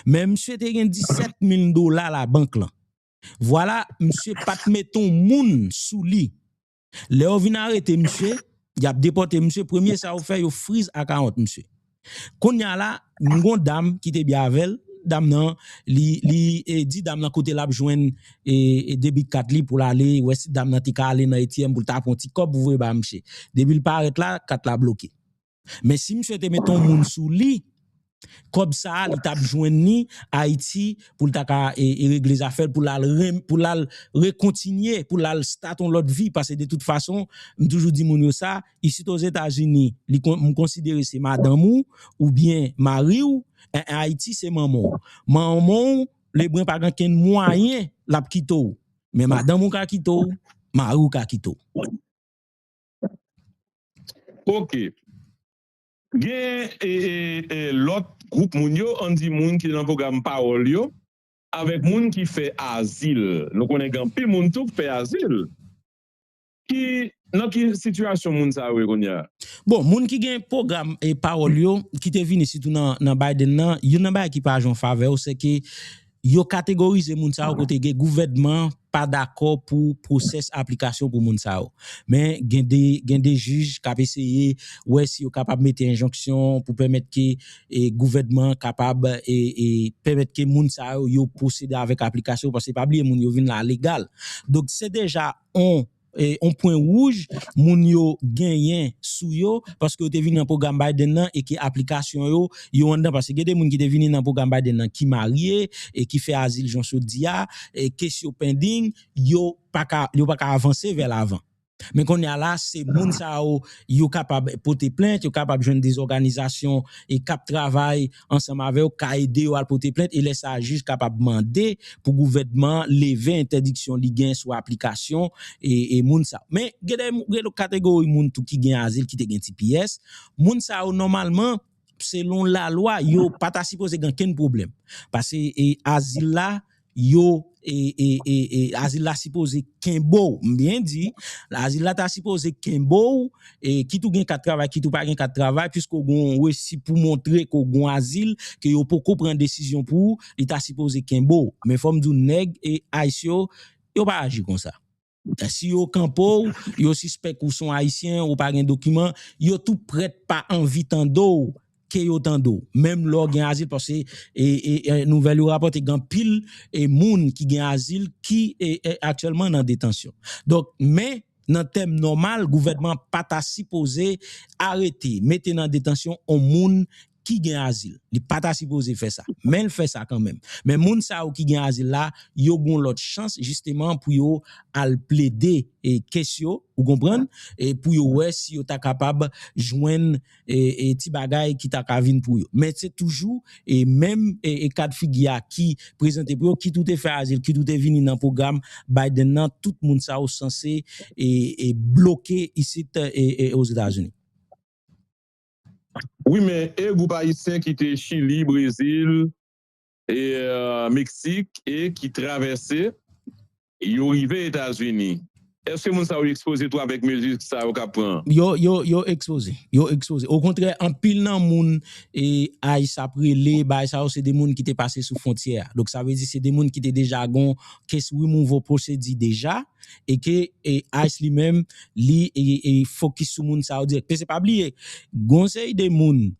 Men misye te gen disèt mil dola labank lan. Vwala, misye pa t mete yon moun sou li. Lè yo vin arete misye, y ap depòte misye, premye sa yo fè, yo friz akawont misye. Kounye a la, m gon dam ki te byen avè l, dam nan, li, li, e, di dam nan kote l ap jwenn, e, e, debit kat li pou l ale, wè si dam nan te ka ale nan ATM pou l ta pran ti kòb pou voye ba misye. Depi l parèt la, kat la bloke. Men si misye te mete yon moun sou li, kòb sa a, li t ap jwenn li Ayiti pou l ta ka, e, e, regle zafè l, pou l al ren-, pou l al rekontinye, pou l al stat yon lòt vi, paske de tout fason, m toujou di moun yo sa, isit Ozetazini, li kon-, m konsidere se madanm ou, oubyen mari w, en, en Ayiti se manman w. Manman w, Lebren pa gen kenn mwayen l ap kite w. Men madanm ou ka kite w, mari w ka kite w. Ok. Gen e, e, e, lòt gwoup moun yo, ann di moun ki nan pwogram pawòl yo, avèk moun ki fè azil. Nou konnen gen anpil moun tou k fè azil. Ki, nan ki sitiyasyon moun sa yo ye kounye a? Bon, moun ki gen pwogram e pawòl yo, ki te vini sitou nan, nan Biden nan, youn nan bagay ki pa jwenn favè yo, se ke yo kategorize moun sa yo kote gen gouvènman pa dakò pou pwosès aplikasyon pou moun sa yo. Men gen de, gen de jij k ap eseye wè si yo kapab mete enjonksyon pou pèmèt ke, e, gouvènman kapab, e, e, pèmèt ke moun sa yo, yo pwosede avèk aplikasyon, paske pa bliye moun yo vin la legal. Donk, se deja on e, on pwen wouj moun yo genyen sou yo, paske yo te vin nan pwogram Biden nan e ke aplikasyon yo, yo anndan. Paske gen de moun ki te vini nan pwogram Biden nan ki marye e ki fè azil jan w sot di a, e kes yo pending, yo pa ka, yo pa ka avanse vè lavan. Men kounye a la, se moun sa yo, yo kapab pote plent, yo kapab jwenn de zòganizasyon e k ap travay ansanm avè yo, ka ede yo al pote plent, e lè sa a, jij kapab mande pou gouvènman an leve entèdiksyon li gen sou aplikasyon e, e moun sa. Men gen de, gen lòt kategori moun tou ki gen azil, ki te gen T P S. Moun sa yo, nòmalman, selon lalwa, yo pa ta sipoze gen kenn pwoblèm. Paske, e, azil la, yo, e, e, e, e, azil la sipoze kenbe w, m byen di, azil la ta sipoze kenbe w, e, kit ou gen kat travay, kit ou pa gen kat travay, piske w gen yon resi pou montre ke w gen yon azil, ke yo poko pran desizyon pou ou, li ta sipoze kenbe w. Men fò m di w, nèg e ICE yo, yo pa aji konsa. Si yo kanpe w, yo sispèk ou se yon Ayisyen, ou pa gen dokiman, yo tou prèt pa anvi tande w ke yo tande w, menm lè w gen azil, paske e, e, e, nouvèl yo rapòte gen anpil e, moun ki gen azil ki e, e, aktyèlman nan detansyon. Donk, men nan tèm nòmal, gouvènman pa ta sipoze arete, mete nan detansyon yon moun ki gen azil. Li pa ta sipoze fè sa. Men l fè sa kanmenm. Men moun sa yo ki gen azil la, yo gen yon lòt chans, jisteman, pou yo al plede e, kes yo, ou konprann, e pou yo wè si yo ta kapab jwenn e, e ti bagay ki ta ka vin pou yo. Men se toujou e menm e, e kad figi a ki prezante pou yo, kit ou te fè azil, kit ou te vini nan pwogram Biden nan, tout moun sa yo sanse e, e bloke isit e, e Ozetazini. Wi, men e gwoup ayisyen ki te Chili, Brezil, e Meksik, e ki travèse, yo rive Etazini. Èske moun sa yo ekspoze tou avèk mezi sa yo k ap pran? Yo, yo, yo ekspoze. Yo ekspoze. Okontrè, anpil nan moun e ICE ap rele, bagay sa yo, se de moun ki te pase sou fwontyè a. Donk, sa vle di se de moun ki te deja gon case removal procedure deja, e ke e ICE li menm, li e, e fokis sou moun sa yo dirèk. Paske pa bliye, gon seri de moun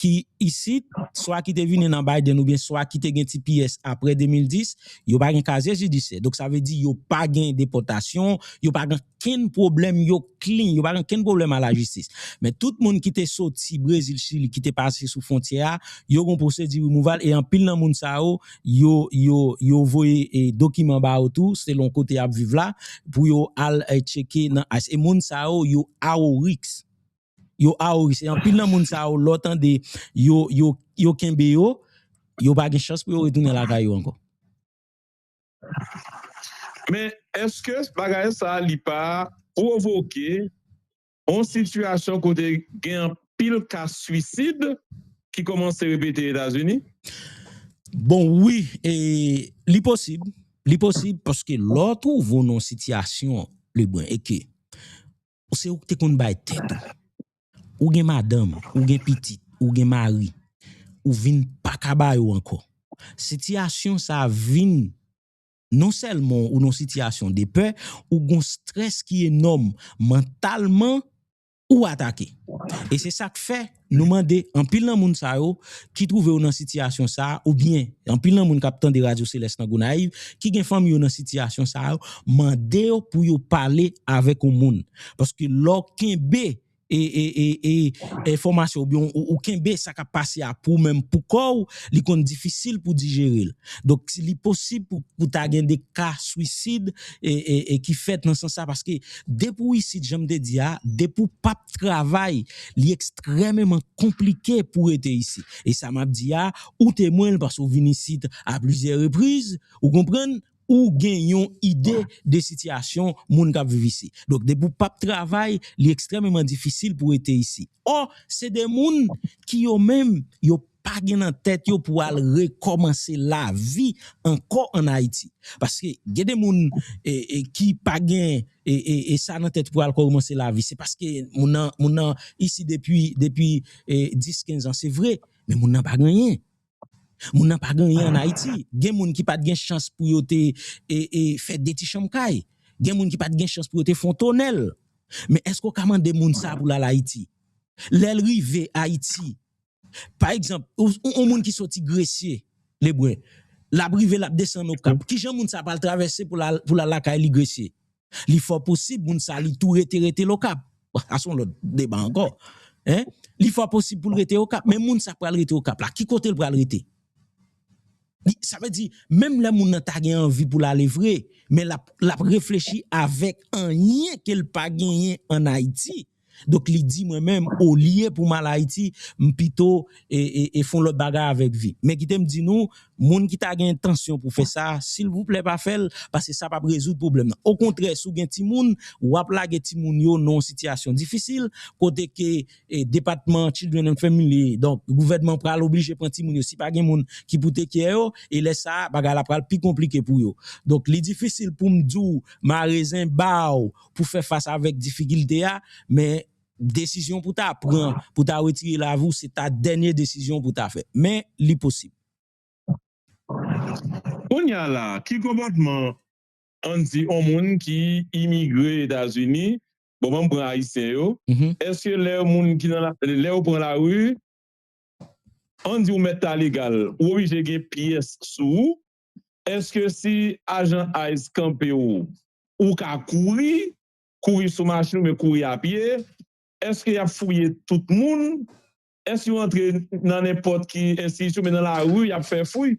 ki isit, swa ki te vini nan Biden oubyen swa ki te gen T P S apre de mil dis, yo pa gen kazye jidisyè. Donk, sa vle di yo pa gen depòtasyon, yo pa gen kenn pwoblèm, yo clean, yo pa gen kenn pwoblèm a lajistis. Men tout moun ki te soti Brezil, Chili, ki te pase sou fwontyè a, yo gon pwosedi removal, e anpil nan moun sa yo, yo, yo, yo voye e, dokiman ba yo tou, selon kote y ap viv la, pou yo al e, tcheke nan ICE. E moun sa yo, yo a wo risk. Yo a wo risk. E anpil nan moun sa yo, lè w tande yo, yo, yo kenbe yo, yo pa gen chans pou yo retounen lakay yo ankò. Men, èske bagay sa li pa pwovoke yon sitiyasyon kote gen anpil ka swisid ki kòmanse repete Etazini? Bon, wi, e, li posib. Li posib paske lè w twouve w nan yon sitiyasyon, Lebren, e ke ou se ou ki te konn bay tèt ou. Ou gen madanm, ou gen pitit, ou gen mari, ou vin pa ka ba yo ankò. Sitiyasyon sa a vin non sèlman ou nan sitiyasyon de pè, ou gon strès ki enòm mantalman, ou atake. E se sa k fè nou mande anpil nan moun sa yo ki twouve yo nan sitiyasyon sa a, oubyen anpil nan moun k ap tande Radyo Selès nan Gonayiv, ki gen fanmi yo nan sitiyasyon sa yo, mande yo pou yo pale avèk yon moun. Paske lè w kenbe e, e, e, e enfòmasyon oubyen ou, ou kenbe sa k ap pase a pou ou menm, pou kò w, li konn difisil pou dijere l. Donk, si li posib pou, pou ta gen de ka swisid e, e, e ki fèt nan sans sa, paske depi w isit, jan m te di a, depi w p ap travay, li ekstrèmeman konplike pou w rete isit. E sa m ap di a, ou temwen l, paske w vin isit a plizyè repriz, ou konprann? Ou gen yon ide de sitiyasyon moun k ap viv isi. Donk, depi w p ap travay, li ekstrèmeman difisil pou w rete isi. Ò, se de moun ki yo menm, yo pa gen nan tèt yo pou al rekòmanse lavi ankò ann Ayiti. Paske gen de moun e, e, ki pa gen e, e, e sa nan tèt pou al kòmanse lavi. Se paske moun nan, moun nan isi depi, depi e, dis, kenz an, se vre, men moun nan pa gen anyen. Moun nan pa gen anyen ann Ayiti. Gen moun ki pa t gen chans pou yo te e, e, fè de ti chanm kay. Gen moun ki pa t gen chans pou yo te fè yon tonèl. Men èske w ka mande moun sa pou l al Ayiti? Lè l rive Ayiti, pa egzanp, yon moun ki soti Gresye, Lebren, l ap rive, l ap desann Okap. Kijan moun sa pral travèse pou l al, pou l al lakay li Gresye? Li fò posib moun sa li tou rete, rete l Okap. Sa se yon lòt deba ankò. Hein? Li fò posib pou l rete Okap, men moun sa k pral rete Okap la, ki kote l pral rete? Li, sa vle di, menm lè moun nan ta gen anvi pou l ale vre, men l ap, l ap reflechi avèk anyen ke l pa genyen ann Ayiti. Donk, li di, mwen menm, olye pou m al Ayiti, m pito e, e, e fè yon lòt bagay avèk vi. Men kite m di nou, moun ki ta gen entansyon pou fè sa, silvouplè pa fè l, paske sa p ap rezoud pwoblèm nan. Okontrè, si w gen timoun, w ap lage timoun yo nan yon sitiyasyon difisil, kote ke e, Depatman Children and Family, donk, gouvènman pral oblije pran timoun yo, si pa gen moun ki pou take care yo, e lè sa a, bagay la pral pi konplike pou yo. Donk, li difisil pou m di w mare zen ba w pou fè fas avèk difikilte a, men desizyon pou ta pran, pou ta retire lavi w, se ta dènye desizyon pou ta fè. Men, li posib. Kounye a la, ki konpòtman, ann di, yon moun ki imigre Etazini, bon, ban m pran Ayisyen yo, èske lè moun ki nan la, lè yo pran lari, ann di w mèt ta legal, ou oblije gen pyès sou ou. Èske si ajan ice kanpe w, ou ka kouri, kouri sou machin oubyen kouri a pye? Èske y ap fouye tout moun? Èske yo antre nan nenpòt ki enstitisyon, men nan lari, y ap fè fouy?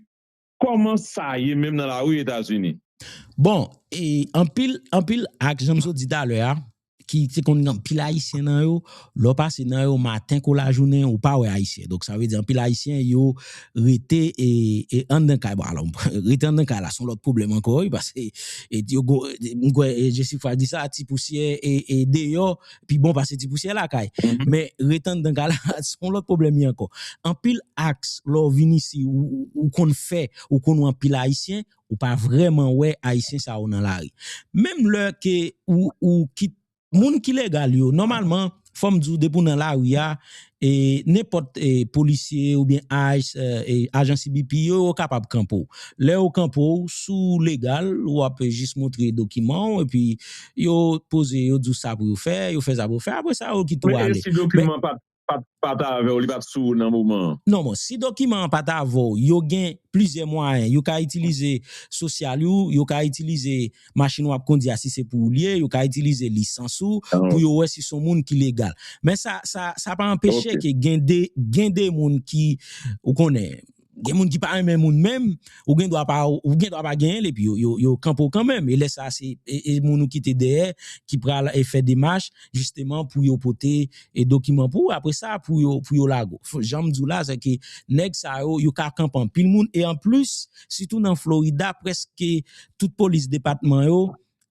Kòman sa ye menm nan lari Etazini? Bon, e anpil, anpil ak, jan m sot di talè a, ki te konn gen anpil Ayisyen nan yo, lè w pase nan yo maten kou lajounen, ou pa wè Ayisyen. Donk, sa vle di anpil Ayisyen, yo rete e, e anndan kay. Bon, alò, rete anndan kay la, se yon lòt pwoblèm ankò, wi, paske e, yo go, m kwè e, Jessica di sa, ti pousyè e, e deyò, pi bon pase ti pousyè lakay. Men rete anndan kay la, se yon lòt pwoblèm li ankò. Anpil aks, lè w vin isi, ou, ou, ou konn fè, ou konn wè anpil Ayisyen, ou pa vrèman wè Ayisyen sa yo nan lari. Menm lè ke ou, ou kit moun ki legal yo, nòmalman, fò m di w, depi w nan lari a, e nenpòt e, polisye oubyen ice, e, e, ajan C B P yo, yo kapab kanpe w. Lè yo kanpe w, si w legal, w ap jis montre dokiman w, epi yo poze, yo di w sa pou yo fè, yo fè sa pou yo fè, apre sa, yo kite w Men e ale. si dokiman pa t pa t pa t avè w, li pa t sou ou nan moman an? Non, bon, si dokiman an pa t avè w, yo gen plizyè mwayen. Yo ka itilize sosyal ou, yo ka itilize machin w ap kondi a si se pou ou l ye, yo ka itilize lisans ou pou yo wè si se yon moun ki legal. Men sa, sa, sa pa anpeche ke gen de, gen de moun ki, ou konnen, gen moun ki pa renmen moun menm, ou gen dwa pa, ou gen dwa pa genyen l, epi yo, yo, yo kanpe w kanmenm. E lè sa, se e, e moun ou kite dèyè ki pral e fè demach, jisteman, pou yo pote e dokiman pou ou. Apre sa, pou yo, pou yo lage w. Jan m di w la, se ke nèg sa yo, yo ka kanpe anpil moun. E anplis, sitou nan Florida, prèske tout polis depatman yo,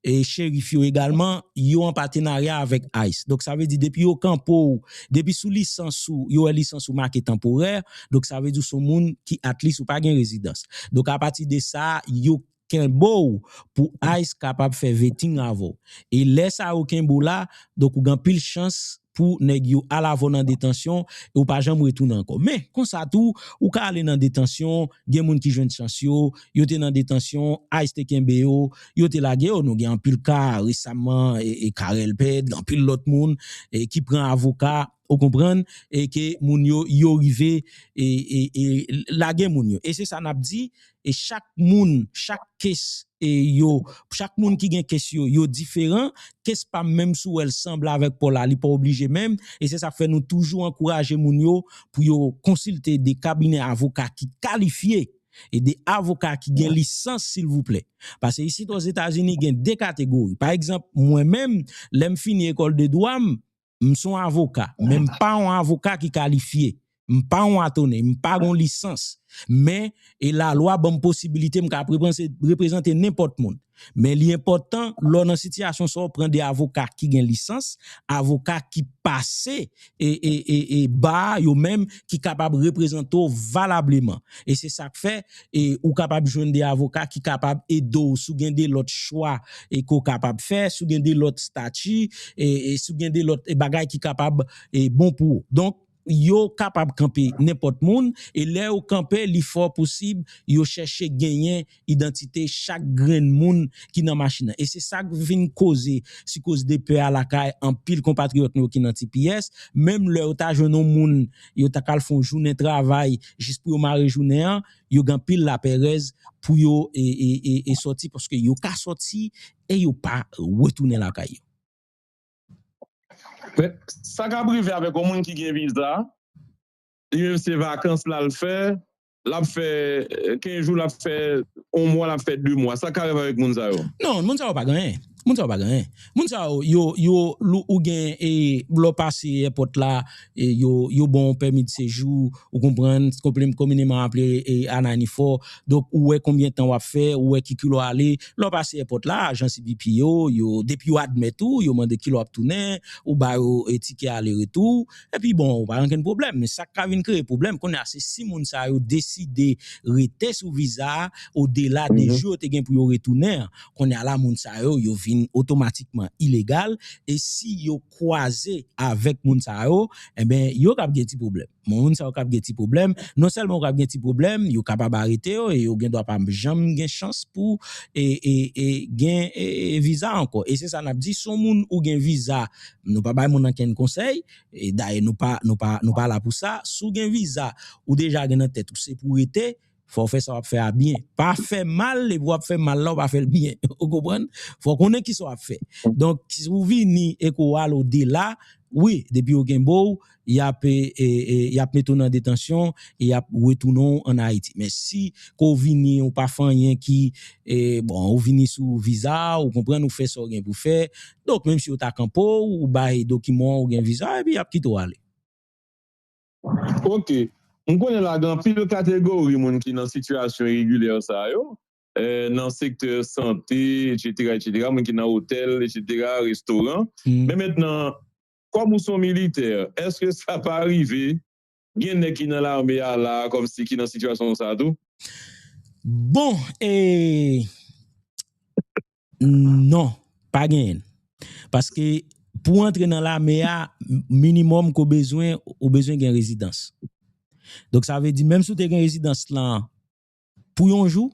e cherif yo egalman, yo an patenarya avèk ice. Donk, sa vle di, depi yo kanpe w, depi sou lisans ou, yo wè lisans ou make tanporè, donk sa vle di w se yon moun ki at least ou pa gen rezidans. Donk, apati de sa, yo kenbe w pou ice kapab fè vetting avè w. E lè sa yo kenbe w la, donk ou gen anpil chans pou nèg yo al avè w nan detansyon e ou pa janm retounen ankò. Men, konsa tou, ou ka ale nan detansyon, gen moun ki jwenn chans yo, yo te nan detansyon, ice te kenbe yo, yo te lage yo. Nou gen anpil ka resaman, e, e Carel Ped, anpil lòt moun e, ki pran avoka, ou konprann, e ke moun yo, yo rive e, e, e lage moun yo. E se sa n ap di, e chak moun, chak kes e yo, chak moun ki gen kes yo, yo diferan. Kes pa m, menm si w wè l sanble avèk pa w la, li pa oblije menm. E se sa k fè nou toujou ankouraje moun yo pou yo konsilte de kabinè avoka ki kalifye e de avoka ki gen lisans, silvouplè. Paske isit Ozetazini, gen de kategori. Pa egzanp, mwen menm, lè m fini ekòl de dwa m, m se yon avoka, men m pa yon avoka ki kalifye. M pa yon atòne, m pa gen yon lisans. Men, e lalwa ban m posibilite m ka reprezante, reprezante nenpòt moun. Men li enpòtan, lè w nan sitiyasyon sa, w pran de avoka ki gen lisans, avoka ki pase e, e, e, e ba a yo menm, ki kapab reprezante w valableman. E se sa k fè, e ou kapab jwenn de avoka ki kapab ede w si w gen de lòt chwa e ke w kapab fè, si w gen de lòt stati, e, e si w gen de lòt e bagay ki kapab e bon pou ou. Donk, yo kapab kanpe nenpòt moun, e lè yo kanpe, li fò posib yo chèche genyen idantite chak grenn moun ki nan machin nan. E se sa k vin koze, si koz de pè a lakay anpil konpatriyòt nou yo ki nan T P S, menm lè yo ta jwenn yon moun, yo ta ka al fè yon jounen travay jis pou yo mare jounen an, yo gen anpil lapèrèz pou yo e, e, e, e sòti, paske yo ka sòti e yo pa retounen lakay yo. Men, sa k ap rive avèk yon moun ki gen viza, li menm se vakans l al fè, l ap fè eh, kenz jou, l ap fè yon mwa, l ap fè de mwa. Sa k ap rive avèk moun sa yo? Non, moun sa yo pa gen anyen. Moun sa yo pa gen anyen. Moun sa yo, yo, yo, lou- ou gen, e, lè w pase èpòt la, e, yo, yo ba w pèmi de sejou, ou konprann, konpli- komineman aple e, a ninety-four. Donk, ou wè konbyen tan w ap fè, ou wè ki kilo ale. Lè w pase èpòt la, ajan C B P yo, yo, depi yo admèt ou, yo mande kilè w ap tounen, ou ba yo e, tikè ale retou. Epi bon, ou pa gen okenn pwoblèm. Men sa k ka vin kreye pwoblèm, kounye a, se si moun sa yo deside rete sou viza a, odela de jou yo te gen pou yo retounen an. Kounye a la, moun sa yo, yo vin otomatikman ilegal, e si yo kwaze avèk moun sa yo, enben, yo kab gen ti pwoblèm. Moun sa yo kab gen ti pwoblèm, non sèlman yo kab gen ti pwoblèm, yo kapab arete yo, e yo gen dwa pa janm gen chans pou e, e, e, gen e, e, viza ankò. E se sa n ap di, si yon moun ou gen viza, nou pa bay moun ankenn konsèy, e dayè nou pa, nou pa, nou pa la pou sa. Si w gen viza, ou deja gen nan tèt ou se pou rete, fò w fè sa w ap fè a byen. Pa fè mal, epi w ap fè mal la, w pa fè l byen. Ou konprann? Fò w konnen kisa w ap fè. Donk, si w vini e ke w ale odela, wi, depi yo genbe w, y ap, e, e, e, y ap mete w nan detansyon e y ap retounen w ann Ayiti. Men si ke w vini, ou pa fè anyen ki, e, bon, ou vini sou viza, ou konprann, ou fè sa w gen pou fè. Donk, menm si yo ta kanpe w, ou bay dokiman w, ou gen viza, epi y ap kite w ale. Ok. M konnen la gen anpil kategori moun ki nan sitiyasyon iregilyè sa yo, eh, nan sektè sante, etsetera, etsetera, moun ki nan otèl, etsetera, restoran. Men mentnan, kòm ou se yon militè, èske sa pa rive gen nèg ki nan lame a la, kòmsi ki nan sitiyasyon sa tou? Bon, e, non, pa genyen. Paske pou w antre nan lame a, minimòm ke w bezwen, ou bezwen gen rezidans. Donk, sa vle di, menm si w te gen rezidans lan pou yon jou,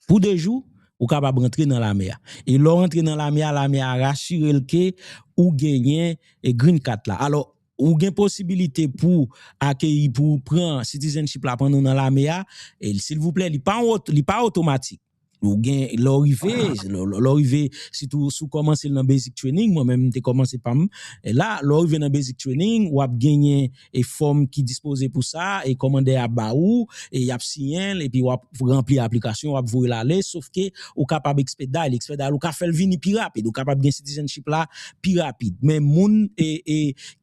pou de jou, ou kapab rantre nan lame a. E lè w rantre nan lame a, lame a rasire l ke ou genyen e green card la. Alò, ou gen posibilite pou akeyi, pou pran citizenship la pandan w nan lame a, e silvouplè, li pa, li pa otomatik. Ou gen, lè w rive, lè w rive, sitou si w kòmanse l nan basic training, mwen menm m te kòmanse pa m. E la, lè w rive nan basic training, w ap genyen e fòm ki dispoze pou sa, e kòmandè a ba ou, e y ap siyen l, epi w ap ranpli aplikasyon, w ap voye l ale, sof ke ou kapab expedite, expedite, ou ka fè l vini pi rapid, ou kapab gen citizenship la pi rapid. Men moun e, e,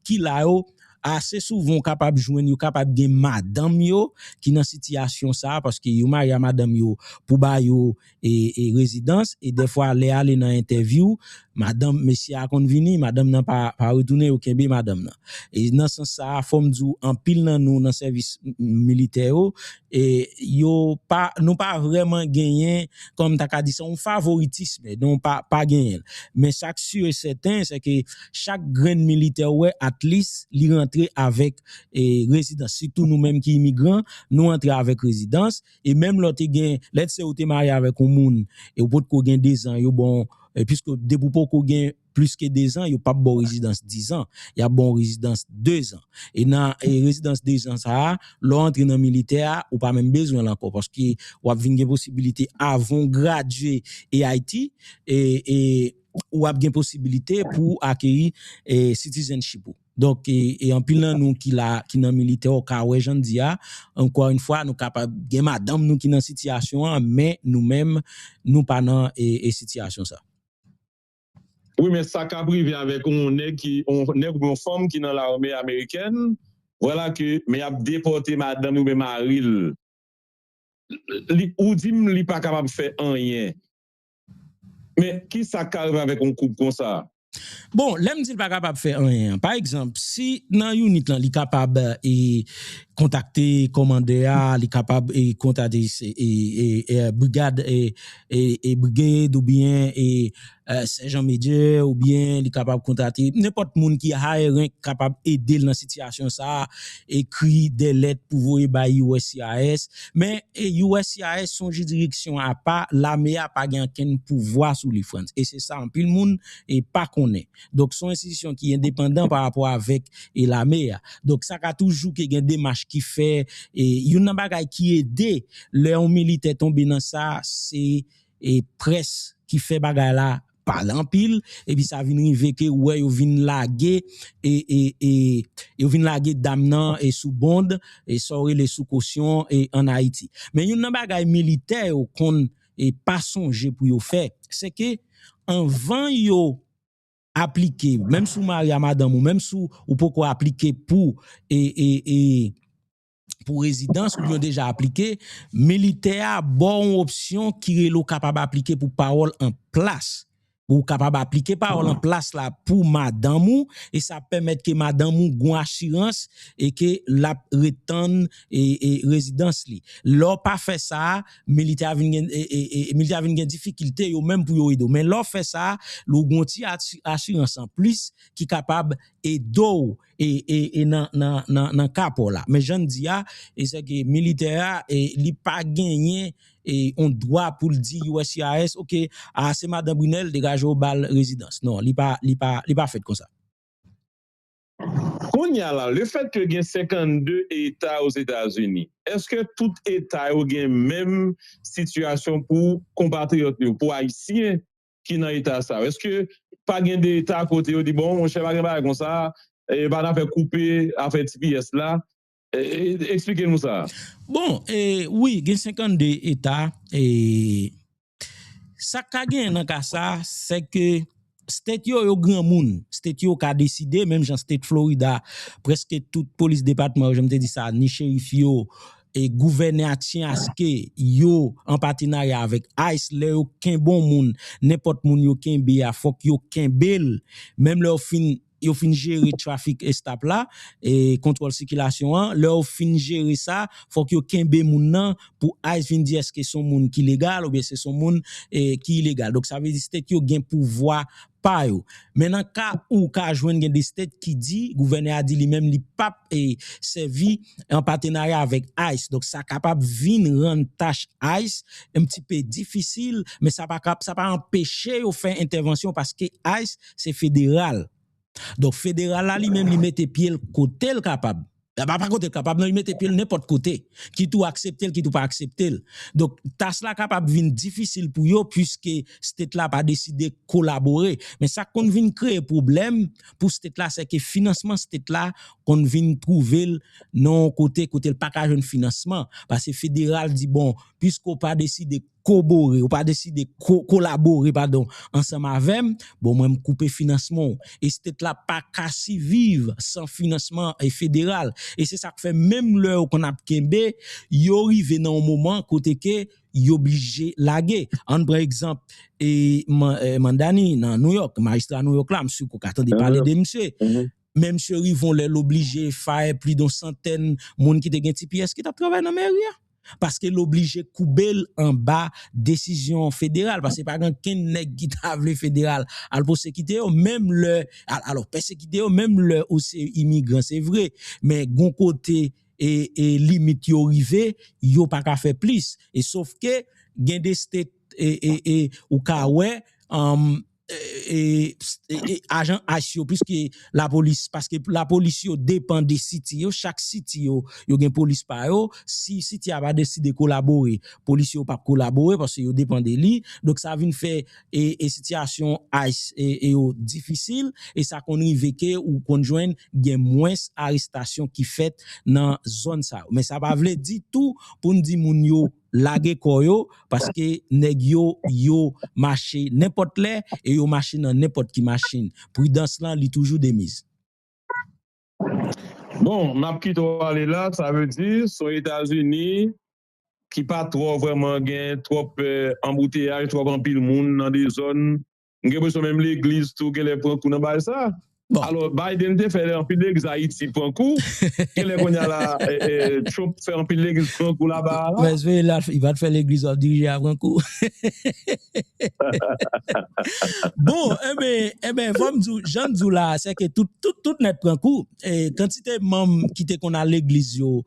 ki la yo, ase souvan ou kapab jwenn, yo kapab gen madanm yo ki nan sitiyasyon sa, paske yo marye a madanm yo pou ba yo e, e rezidans, e dèfwa lè ale nan entèvyou, madanm, mesye a konn vini, madanm nan pa, pa retounen, yo kenbe madanm nan. E nan sans sa a, fò m di w, anpil nan nou nan sèvis militè yo, e yo pa, nou pa vrèman genyen, kòm m ta ka di sa, yon favoritism, non, pa, pa genyen l. Men sa k si e sèten, se ke chak grenn militè ou wè, at least, li rantre avèk e, rezidans. Sitou nou menm ki imigran, nou antre avèk rezidans. E menm lè w te gen, let's say ou te marye avèk yon moun, e ou potko gen dezan, yo ba w, e, piske depi w poko gen plis ke dezan, yo p ap ba w rezidans dizan. Y ap ba w rezidans dezan. E nan e, rezidans dezan sa a, lè w antre nan militè a, ou pa menm bezwen l ankò, paske w ap vin gen posibilite avan w gradye A I T, e, e, w ap gen posibilite pou w akeyi e, citizenship ou. Donk, e, e anpil nan nou ki la, ki nan militè, ou ka wè jan n di a, encore une fois, nou kapab gen madanm nou ki nan sitiyasyon an, men nou menm, nou pa nan e, e sitiyasyon sa. Wi, men sa k ap rive avèk yon nèg ki, yon nèg oubyen yon fanm ki nan lame amerikèn, vwala ke, men y ap depòte madanm li oubyen mari l. Li, ou di m li pa kapab fè anyen. Men, ki sa k ka rive avèk yon koup konsa? Bon, lè m di l pa kapab fè anyen an, pa egzanp, si nan unit lan li kapab e, kontakte kòmandè a, li kapab e, kontakte e, e, e, brigad, e, e, e brigad oubyen e, e, sèjan major, oubyen li kapab kontakte nenpòt moun ki high rank kapab ede l nan sitiyasyon sa a, ekri de lèt pou voye bay U S C I S. Men e, U S C I S se yon jiridiksyon apa, lame a pa gen ankenn pouvwa sou li, Frantz. E se sa anpil moun e, pa konnen. Donk, se yon enstitisyon ki endepandan pa rapò avèk e, lame a. Donk, sa ka toujou ke gen demach ki fè, e youn nan bagay ki ede lè yon militè tonbe nan sa, se e, près ki fè bagay la pale anpil, epi sa vin rive ke ou wè yo vin lage e, e, e, yo vin lage dam nan e sou bond, e sa w rele sou kosyon e ann Ayiti. Men youn nan bagay militè yo konn e pa sonje pou yo fè, se ke anvan yo aplike, menm si w marye a madanm ou, menm si w poko aplike pou e, e, e, pou rezidans oubyen w deja aplike, militè a ba w yon opsyon ki rele w kapab aplike pou pawòl an plas. Ou kapab aplike pawòl an plas la pou madanm ou, e sa ap pèmèt ke madanm ou gon asirans e ke l ap ret tann e, e rezidans li. Lè w pa fè sa, militè a vin gen, e, e, e, militè a vin gen difikilte yo menm pou yo ede w. Men lè w fè sa, ou gon ti ati-, asirans an plis ki kapab ede w e, e, e nan, nan, nan, nan ka pa w la. Men jan n di a, e se ke militè a, e, li pa genyen e, yon dwa pou l di U S C I S, oke, a, se madan Brunel, degaje w ba l rezidans. Non, li pa, li pa, li pa fèt konsa. Kounye a la, lefètke gen senkannde eta Ozetazini, èske tout eta yo gen menm sitiyasyon pou konpatriyòt yo, pou Ayisyen ki nan eta sa yo? Èske pa gen de eta kote yo di, bon, monchè, pa gen bagay konsa, e pa nan afè koupe afè T P S la? E, e, eksplike nou sa. Bon, e, wi, gen senkannde eta. E, sa k ka genyen nan ka sa, se ke state yo, yo granmoun. State yo ka deside, menm jan state Florida, prèske tout polis depatman yo, jan m te di sa, ni cherif yo, e gouvènè a tyen aske yo an patenarya avèk ICE, lè yo kenbe yon moun, nenpòt moun yo kenbe a, fòk yo kenbe l, menm lè yo fin yo fin jere trafik estap la, e kontwòl sikilasyon an, lè yo fin jere sa, fòk yo kenbe moun nan pou ICE vin di èske se yon moun ki legal oubyen se se yon moun e, ki ilegal. Donk sa vle di state yo gen pouvwa pa yo. Men nan ka ou ka jwenn gen de state ki di, gouvènè a di li menm li p ap e, sèvi an patenarya avèk ICE. Donk sa kapab vin rann tach ICE yon ti pe difisil, men sa pa, sa pa anpeche yo fè entèvansyon paske ICE se federal. Donk, federal la li menm, li mete pye l kote l kapab. Pa, pa kote l kapab, non, li mete pye l nenpòt kote. Kit ou aksepte l, kit ou pa aksepte l. Donk, tach la kapab vin difisil pou yo, piske state la pa deside kolabore. Men sa k konn vin kreye pwoblèm pou state la, se ke finansman state la konn vin twouve l nan yon kote, kote l pa ka jwenn finansman. Paske federal di, bon, piske w pa deside kobore, ou pa deside ko-, kolabore, padon, ansanm avè m, bon, mwen, m koupe finansman w. E state la pa ka siviv san finansman e, federal. E se sa k fè menm lè yo konn ap kenbe, yo rive nan yon moman kote ke yo blije lage. Ann pran egzanp, e, Man-, e, Mandani nan New York, majistra New York la, m si w ka tande pale de misye. Men misye rive yon lè l oblije fire plis de yon santèn moun ki te gen T P S ki t ap travay nan meri a. Paske l oblije koube l anba desizyon federal. Paske pa gen okenn nèg ki ta vle federal al pèsekite yo, menm lè, al-, alò, pèsekite yo, menm lè ou se imigran, se vre. Men gon kote e, e limit yo rive, yo pa ka fè plis. E sof ke gen de state e, e, e, ou ka wè, um, e, e, e, e, ajan ICE yo, piske lapolis, paske lapolis yo depann de city yo, chak city yo, yo gen polis pa yo, si city a pa deside kolabore, polis yo p ap kolabore, paske yo depann de li, donk sa vin fè e, e sitiyasyon ICE e, e yo difisil, e sa konn rive ke ou konn jwenn gen mwens arestasyon ki fèt nan zòn sa yo. Men sa pa vle ditou pou n di moun yo lage kò yo, paske nèg yo, yo mache nenpòt lè e yo mache nan nenpòt ki machin. Pridans lan, li toujou de miz. Bon, m ap kite w ale la, sa vle di, se yon Etazini ki pa twò vrèman gen twòp, eh, anbouteyaj, twòp anpil moun nan de zòn. M gen enpresyon menm legliz tou genlè pran kou nan bagay sa. Bon. Alò, Biden te fè anpil legliz Ayiti pran kou. Genlè kounye a la, eh, eh, Trump fè anpil legliz pran kou laba a la. Mèsi, la, li pa t fè legliz w ap dirije a pran kou. Bon, enben, enben, fò m di w, jan m di w la, se ke tout, tout, tout nèt pran kou. E, kantite manm ki te konn al legliz yo,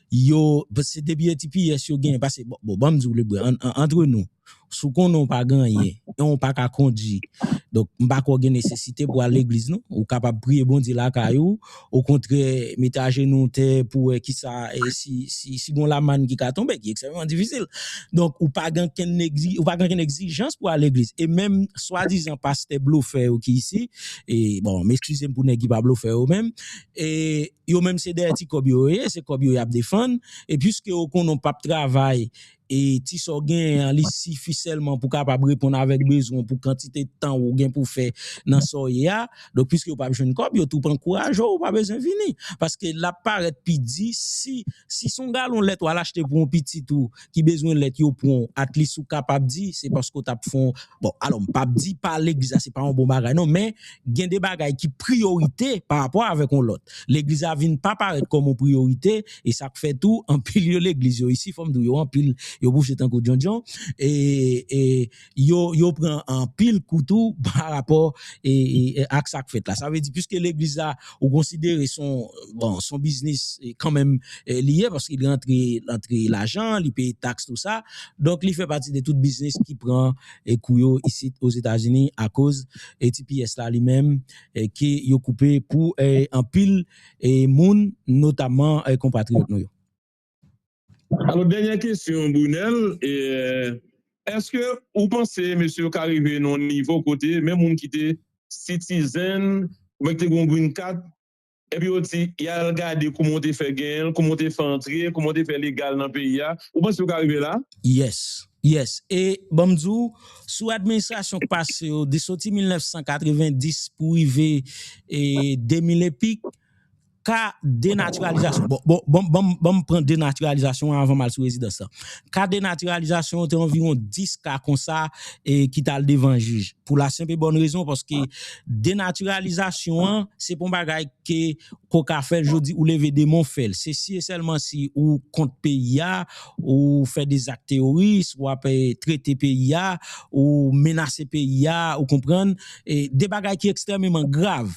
yo, se depi e T P S yo genyen, paske, bon, bon, ban m di w, Lebrun, an, an, antre nou, si w konnen w pa gen anyen, e w pa ka kondui, donk, m pa kwè w gen nesesite pou al legliz, non. Ou kapab priye Bondye lakay ou, okontrè, mete ajenou w tè pou wè kisa, e si, si, si gon lamàn ki ka tonbe, ki ekstrèmman difisil. Donk, ou pa gen okenn egzi-, ou pa gen okenn egzijans pou al legliz. E menm, swadizan pastè blofè yo ki isi, e, bon, m eskize m pou nèg ki pa blofè yo menm, e, yo menm se dèyè ti kòb yo ye, se kòb yo y ap defann, e piske yo konnen w p ap travay, e ti sa w genyen an, li sifi sèlman pou kapab reponn avèk bezwen w pou kantite tan ou gen pou fè nan sa w ye a. Donk, piske yo p ap jwenn kòb, yo tou p ankouraje w, ou pa bezwen vini. Paske l ap parèt pi di, si, si se yon galon lèt w al achte pou yon pitit ou ki bezwen lèt, yo pran w, at least ou kapab di, se paske w t ap fè yon, bon, alò, m p ap di pa legliz la, se pa yon bon bagay, non, men gen de bagay ki priyorite pa rapò avèk yon lòt. Legliz la vin pa parèt kòm yon priyorite, e sa k fè tou, anpil yo legliz yo isi, fò m di w, yo anpil, yo bouche tankou djondjon, e, e yo, yo pran anpil kou tou pa rapò e, e, e ak sa k fèt la. Sa vle di, piske legliz la, ou konsidere se yon, bon, se yon biznis, e, kanmenm, e, li ye, paske li rantre, rantre lajan, li peye taks, tou sa. Donk, li fè pati de tout biznis ki pran, e, kou yo isit Ozetazini, akoz, e, T P S la li menm, e, ke yo koupe pou, e, anpil, e, moun, notamman, e, konpatriyòt nou yo. Alò, dènyè kesyon, Brunel, e, èske ou panse mesye yo ka rive nan yon nivo kote, menm moun ki te citizen, oubyen ki te gen yon green card, epi yo di, y al gade kòman w te fè genyen l, kòman w te fè antre, kòman w te fè legal nan peyi a, ou panse yo ka rive la? Yes, yes. E, ban m di w, sou administrasyon k pase yo, de soti mil nèf san katrevenndis pou rive, e, de mil epi, ka denatiralizasyon. Bon, bon, bon, bon, bon, m pran denatiralizasyon an avan m al sou rezidans lan. Ka denatiralizasyon an te anviwon dis ka konsa, e, ki t al devan jij. Pou la senp e bòn rezon, paske denatiralizasyon an, se pa yon bagay ke, ke w ka fè l jodi, ou leve de men w fè l. Se si e sèlman si ou kont peyi a, ou fè de zak teworis, w ap, e, trete peyi a, ou menase peyi a, ou konprann, e, de bagay ki ekstrèmeman grav.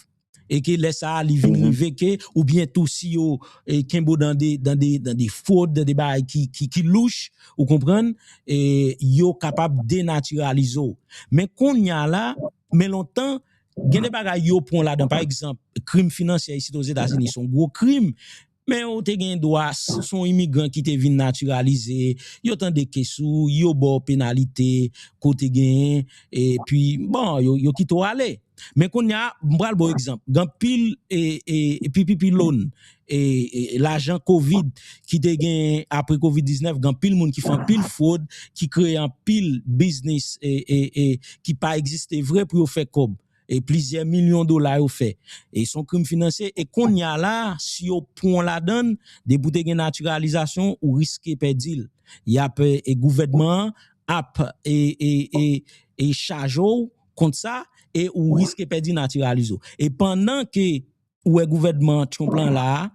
E ke lè sa a, li vin rive ke, oubyen tou si yo, e, kenbe w dan de, dan de, dan de fwod, dan de bagay ki, ki, ki louch, ou konprann, e, yo kapab denatiralize w. Men kounye a la, men lontan, gen de bagay yo pran w ladan. Pa egzanp, krim finansyè isit Ozetazini, se yon gwo krim. Men ou te gen dwa, s- se yon imigran ki te vin natiralize, yo tande ke sou, yo ba w penalite, ke w te genyen, epi, bon, yo, yo kite w ale. Men kounye a, m pral ba w egzanp. Gen anpil, e, e, e P P P loan, e, e, lajan kovid ki te gen apre kovid diznèf, gen anpil moun ki fè anpil fwod, ki kreye anpil biznis, e, e, e, ki pa egziste vre pou yo fè kòb. E plizyè milyon dola yo fè. E se yon krim finansye. E kounye a la, si yo pran w ladan l, depi w te gen natiralizasyon, ou riske pèdi l. Y ap, e, e gouvènman an ap, e, e, e, e chaje w kont sa, e ou riske pèdi natiralize w. E pandan ke ou wè gouvènman Trump lan la a,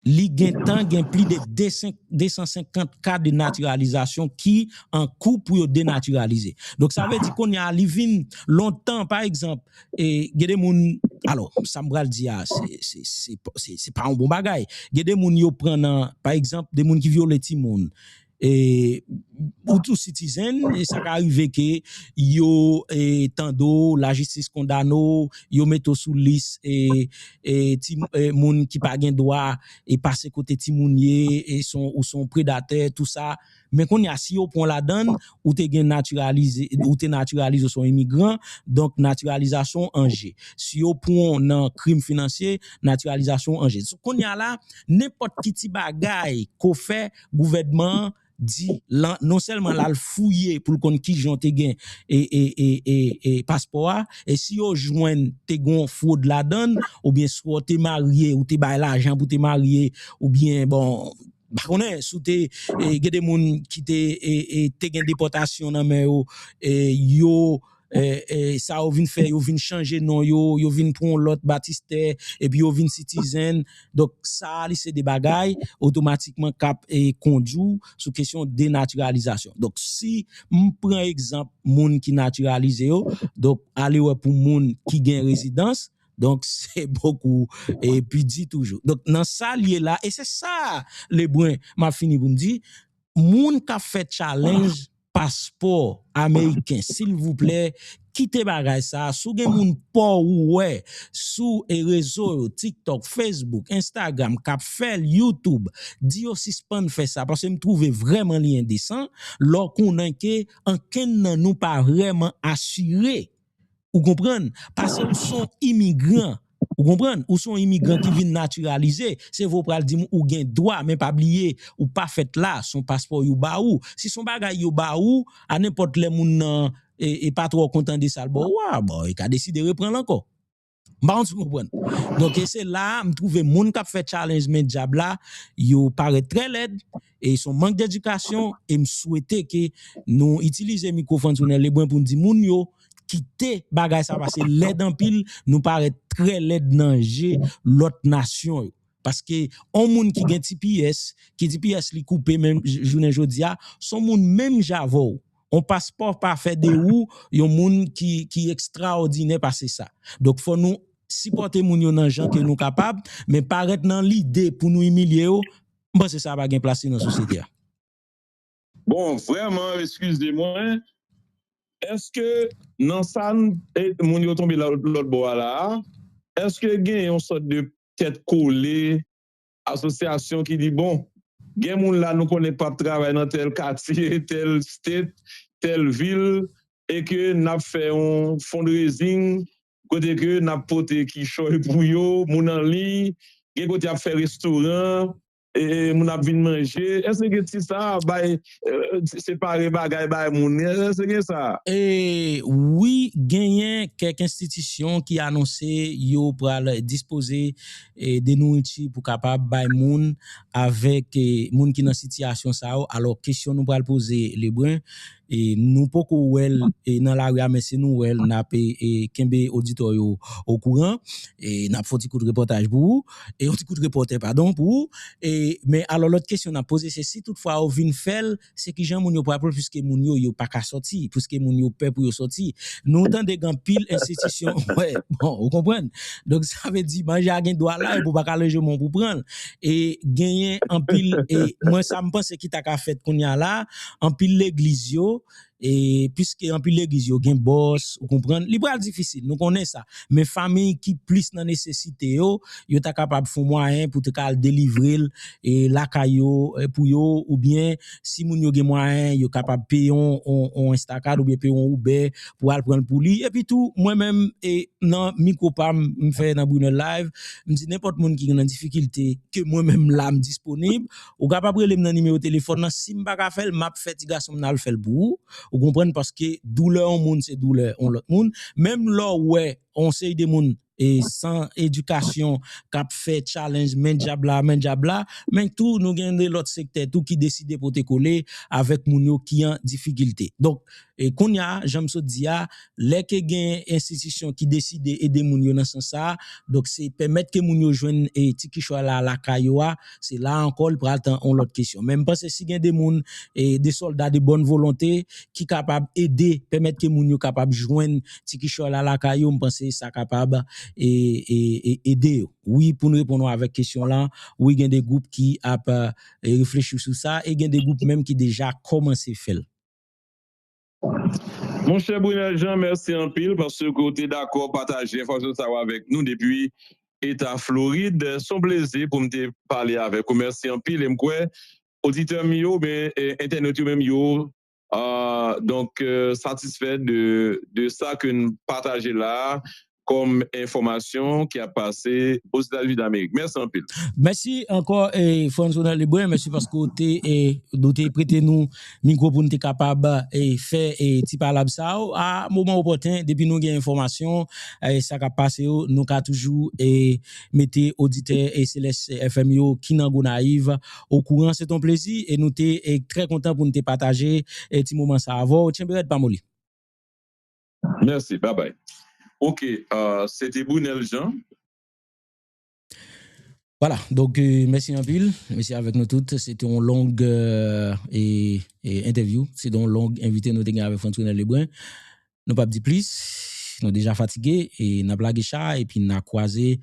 li gentan gen plis de de san senkant ka de natiralizasyon ki an kou pou yo denatiralize. Donk, sa vle di kounye a, li vin lontan, pa egzanp, e, gen de moun, alò, sa m pral di a, se, se, se, se, se pa yon bon bagay. Gen de moun yo pran nan, pa egzanp, de moun ki vyole timoun. E, ou tou citizen, e sa ka rive ke yo, e, tande w, lajistis kondane w, yo mete w sou lis, e, e, ti, e, moun ki pa gen dwa, e, pase kote timoun ye, e se yon, ou se yon predatè, tou sa. Men kounye a, si yo pran w ladan l, ou te gen natiralize, ou te natiralize, ou se yon imigran, donk natiralizasyon an je. Si yo pran w nan krim finansye, natiralizasyon an je. So, kounye a la, nenpòt ki ti bagay ke w fè, gouvènman an di, lan, non sèlman l al fouye pou l konn kijan w te gen, e, e, e, e, e paspò a, e si yo jwenn te gen yon fwod ladan l, oubyen swa w te marye, ou te bay lajan pou te marye, oubyen, bon, m pa konnen, si w te, e, gen de moun ki te, e, e, te gen depòtasyon nan men yo, e, yo, e, e, sa yo vin fè, yo vin chanje non yo, yo vin pran yon lòt batistè, epi yo vin citizen. Donk, sa a, li se de bagay, otomatikman, k ap, e, kondui w sou kesyon denatiralizasyon. Donk, si m pran egzanp moun ki natiralize yo, donk, ale wè pou moun ki gen rezidans, donk, se bokou, e, pi di toujou. Donk, nan sa l ye la, e se sa, Lebrun, m ap fini pou m di, moun k ap fè challenge paspò ameriken, silvouplè, kite bagay sa a. Si w gen moun pa w ou wè sou, e, rezo yo, TikTok, Facebook, Instagram, k ap fè l, YouTube, di yo sispann fè sa, paske m twouve vrèman li endesan, lè w konnen ke ankenn nan nou pa vrèman asire. Ou konprann? Paske ou se yon imigran. Ou konprann? Ou se yon imigran ki vin natiralize. Se vre ou pral di m ou gen dwa, men pa bliye, ou pa fèt la, se yon paspò yo ba ou. Si se yon bagay yo ba ou, a nenpòt lè moun nan e, e pa twò kontan de sa l ba ou a, bon, e ka deside repran l ankò. M pa konn si w konprann. Donk, e se la a, m twouve moun k ap fè challenge men dyab la, yo parèt trè lèd, e se yon mank dedikasyon, e m swete ke nou itilize mikwo Frantz Renel Lebrun pou n di moun yo, kite bagay sa pase lèd anpil, nou parèt trè lèd nan je lòt nasyon yo. Paske yon moun ki gen T P S, ki T P S li koupe menm j- jounen jodi a, se yon moun menm jan avè w. On paspò pa fè de ou yon moun ki, ki ekstraòdinè pase sa. Donk, fò nou sipòte moun yo nan jan ke nou kapab, men parèt nan lide pou nou imilye yo, m panse sa pa gen plas li nan sosyete a. Bon, vrèman, eskize mwen, èske nan sa n- e, moun yo tonbe lòt lòt bò a la a, èske gen yon sòt de tèt kole, asosyasyon ki di, bon, gen moun la nou konnen k p ap travay nan tèl katye, tèl state, tèl vil, e ke n ap fè yon fundraising, kote ke n ap pote kichòy pou yo, moun anliy, gen kote ap fè restoran, e, e, moun ap vin manje. Èske ti sa bay, e, separe bagay bay moun? Èske gen sa? E wi, genyen kèk enstitisyon ki anonse yo pral dispoze e, de nouriti pou kapab bay moun avèk e, moun ki nan sitiyasyon sa yo. Alò, kesyon nou pral poze Lebrun, e, nou poko wè l e, nan lari a, men si nou wè l, n ap e, e, kenbe oditè yo okouran, e, n ap fè yon ti kout repòtaj pou ou, e, yon ti kout repòtè, padon, pou ou. E, men alò, lòt kesyon n ap poze, se si toutfwa yo vin fè l, se kijan moun yo pral pran l, piske moun yo, yo pa ka sòti, piske moun yo pè pou yo sòti. Nou tande gen anpil enstitisyon, wè, bon, ou konprann? Donk, sa vle di, manje a gen dwa la, epi ou pa ka leve men w pou pran l. E genyen anpil, e mwen, sa m panse ki ta ka fèt kounye a la, anpil legliz yo, e piske anpil legliz yo gen bòs, ou konprann, li pral difisil, nou konnen sa. Men fanmi ki plis nan nesesite yo, yo ta kapab fè yon mwayen pou te ka al delivre l e lakay yo e, pou yo, oubyen si moun yo gen mwayen, yo kapab peye yon, yon, yon Instacart oubyen peye yon Uber pou al pran l pou li. Epi tou, mwen menm, e, nan mikwo pa m, m fè nan Brunel Live, m di nenpòt moun ki nan difikilte, ke mwen menm la, m disponib, ou kapab rele m nan nimewo telefòn nan. Si m pa ka fè l, m ap fè ti gason m nan al fè l pou ou. Ou konprann? Paske doulè yon moun, se doulè yon lòt moun. Menm lè w wè yon seri de moun e san edikasyon k ap fè challenge men dyab la, men dyab la, men tou nou gen de lòt sektè tou ki deside pote kole avèk moun yo ki an difikilte. Donk, e kounye a, jan m sot di a, lè ke gen enstitisyon ki deside ede moun yo nan sans sa a, donk se pèmèt ke moun yo jwenn e ti kichòy la lakay yo a, se la ankò li pral tan yon lòt kesyon. Men m panse si gen de moun, e de sòlda de bòn volonte ki kapab ede, pèmèt ke moun yo kapab jwenn ti kichòy la lakay yo, m panse sa kapab e, e, e, ede yo. Wi, pou n reponn ou avèk kesyon lan, wi, gen de gwoup ki ap e, reflechi sou sa, e gen de gwoup menm ki deja kòmanse fè l. Monchè Brunel Jean, mèsi anpil paske w te dakò pataje enfòmasyon sa yo avèk nou depi Eta Florid. Se yon plezi pou m te pale avèk ou. Mèsi anpil. E m kwè oditè m yo, ben, e, entènot yo menm yo, a, donk, e, satisfè de, de sa ke n pataje la a kòm enfòmasyon ki ap pase Ozetazini Damerik. Mèsi anpil. Mèsi ankò, e, Frantz Ronald Lebrun. Mèsi paske w te, e, w te prete nou mikwo pou n te kapab, e, fè, e, ti palab sa yo a moman opòten. Depi nou gen enfòmasyon, e, sa k ap pase yo, nou ka toujou, e, mete oditè, e, Selès F M yo ki nan Gonayiv okouran. Se t on plezi, e nou te, e, trè kontan pou n te pataje, e, ti moman sa avè w. Tchenbe rèd, pa moli. Mèsi, babay. Ok, e, se te Brunel Jean. Vwala, donk, e, mèsi anpil. Mèsi avèk nou tout. Se te yon long, e, e, e, entèvyou. Se te yon long envite nou te gen avèk Frantz Renel Lebrun. Nou p ap di plis. Nou deja fatige e n ap lage cha epi n a kwaze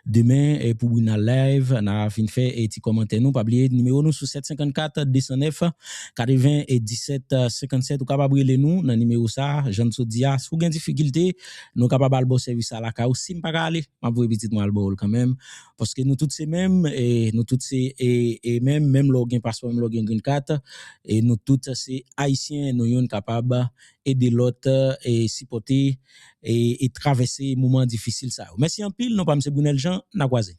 demen, e, pou Brunel Live. N a fin fè, e, ti kòmantè nou. Pa bliye nimewo nou sou sèt senkannkat de san nèf katreven disèt senkannsèt. Ou kapab rele nou nan nimewo sa a, jan n sot di a. Si w gen difikilte, nou kapab al ba w sèvis sa lakay ou. Si m pa ka ale, m ap voye pitit mwen al ba w l kanmenm. Paske nou tout se menm, e nou tout se, e, e menm, menm lè w gen paspò, menm lè w gen green card, e nou tout se Ayisyen, nou youn kapab ede lòt, e sipòte, e, e travèse moman difisil sa yo. Mèsi anpil, non pa m se Brunel Jean, n a kwaze.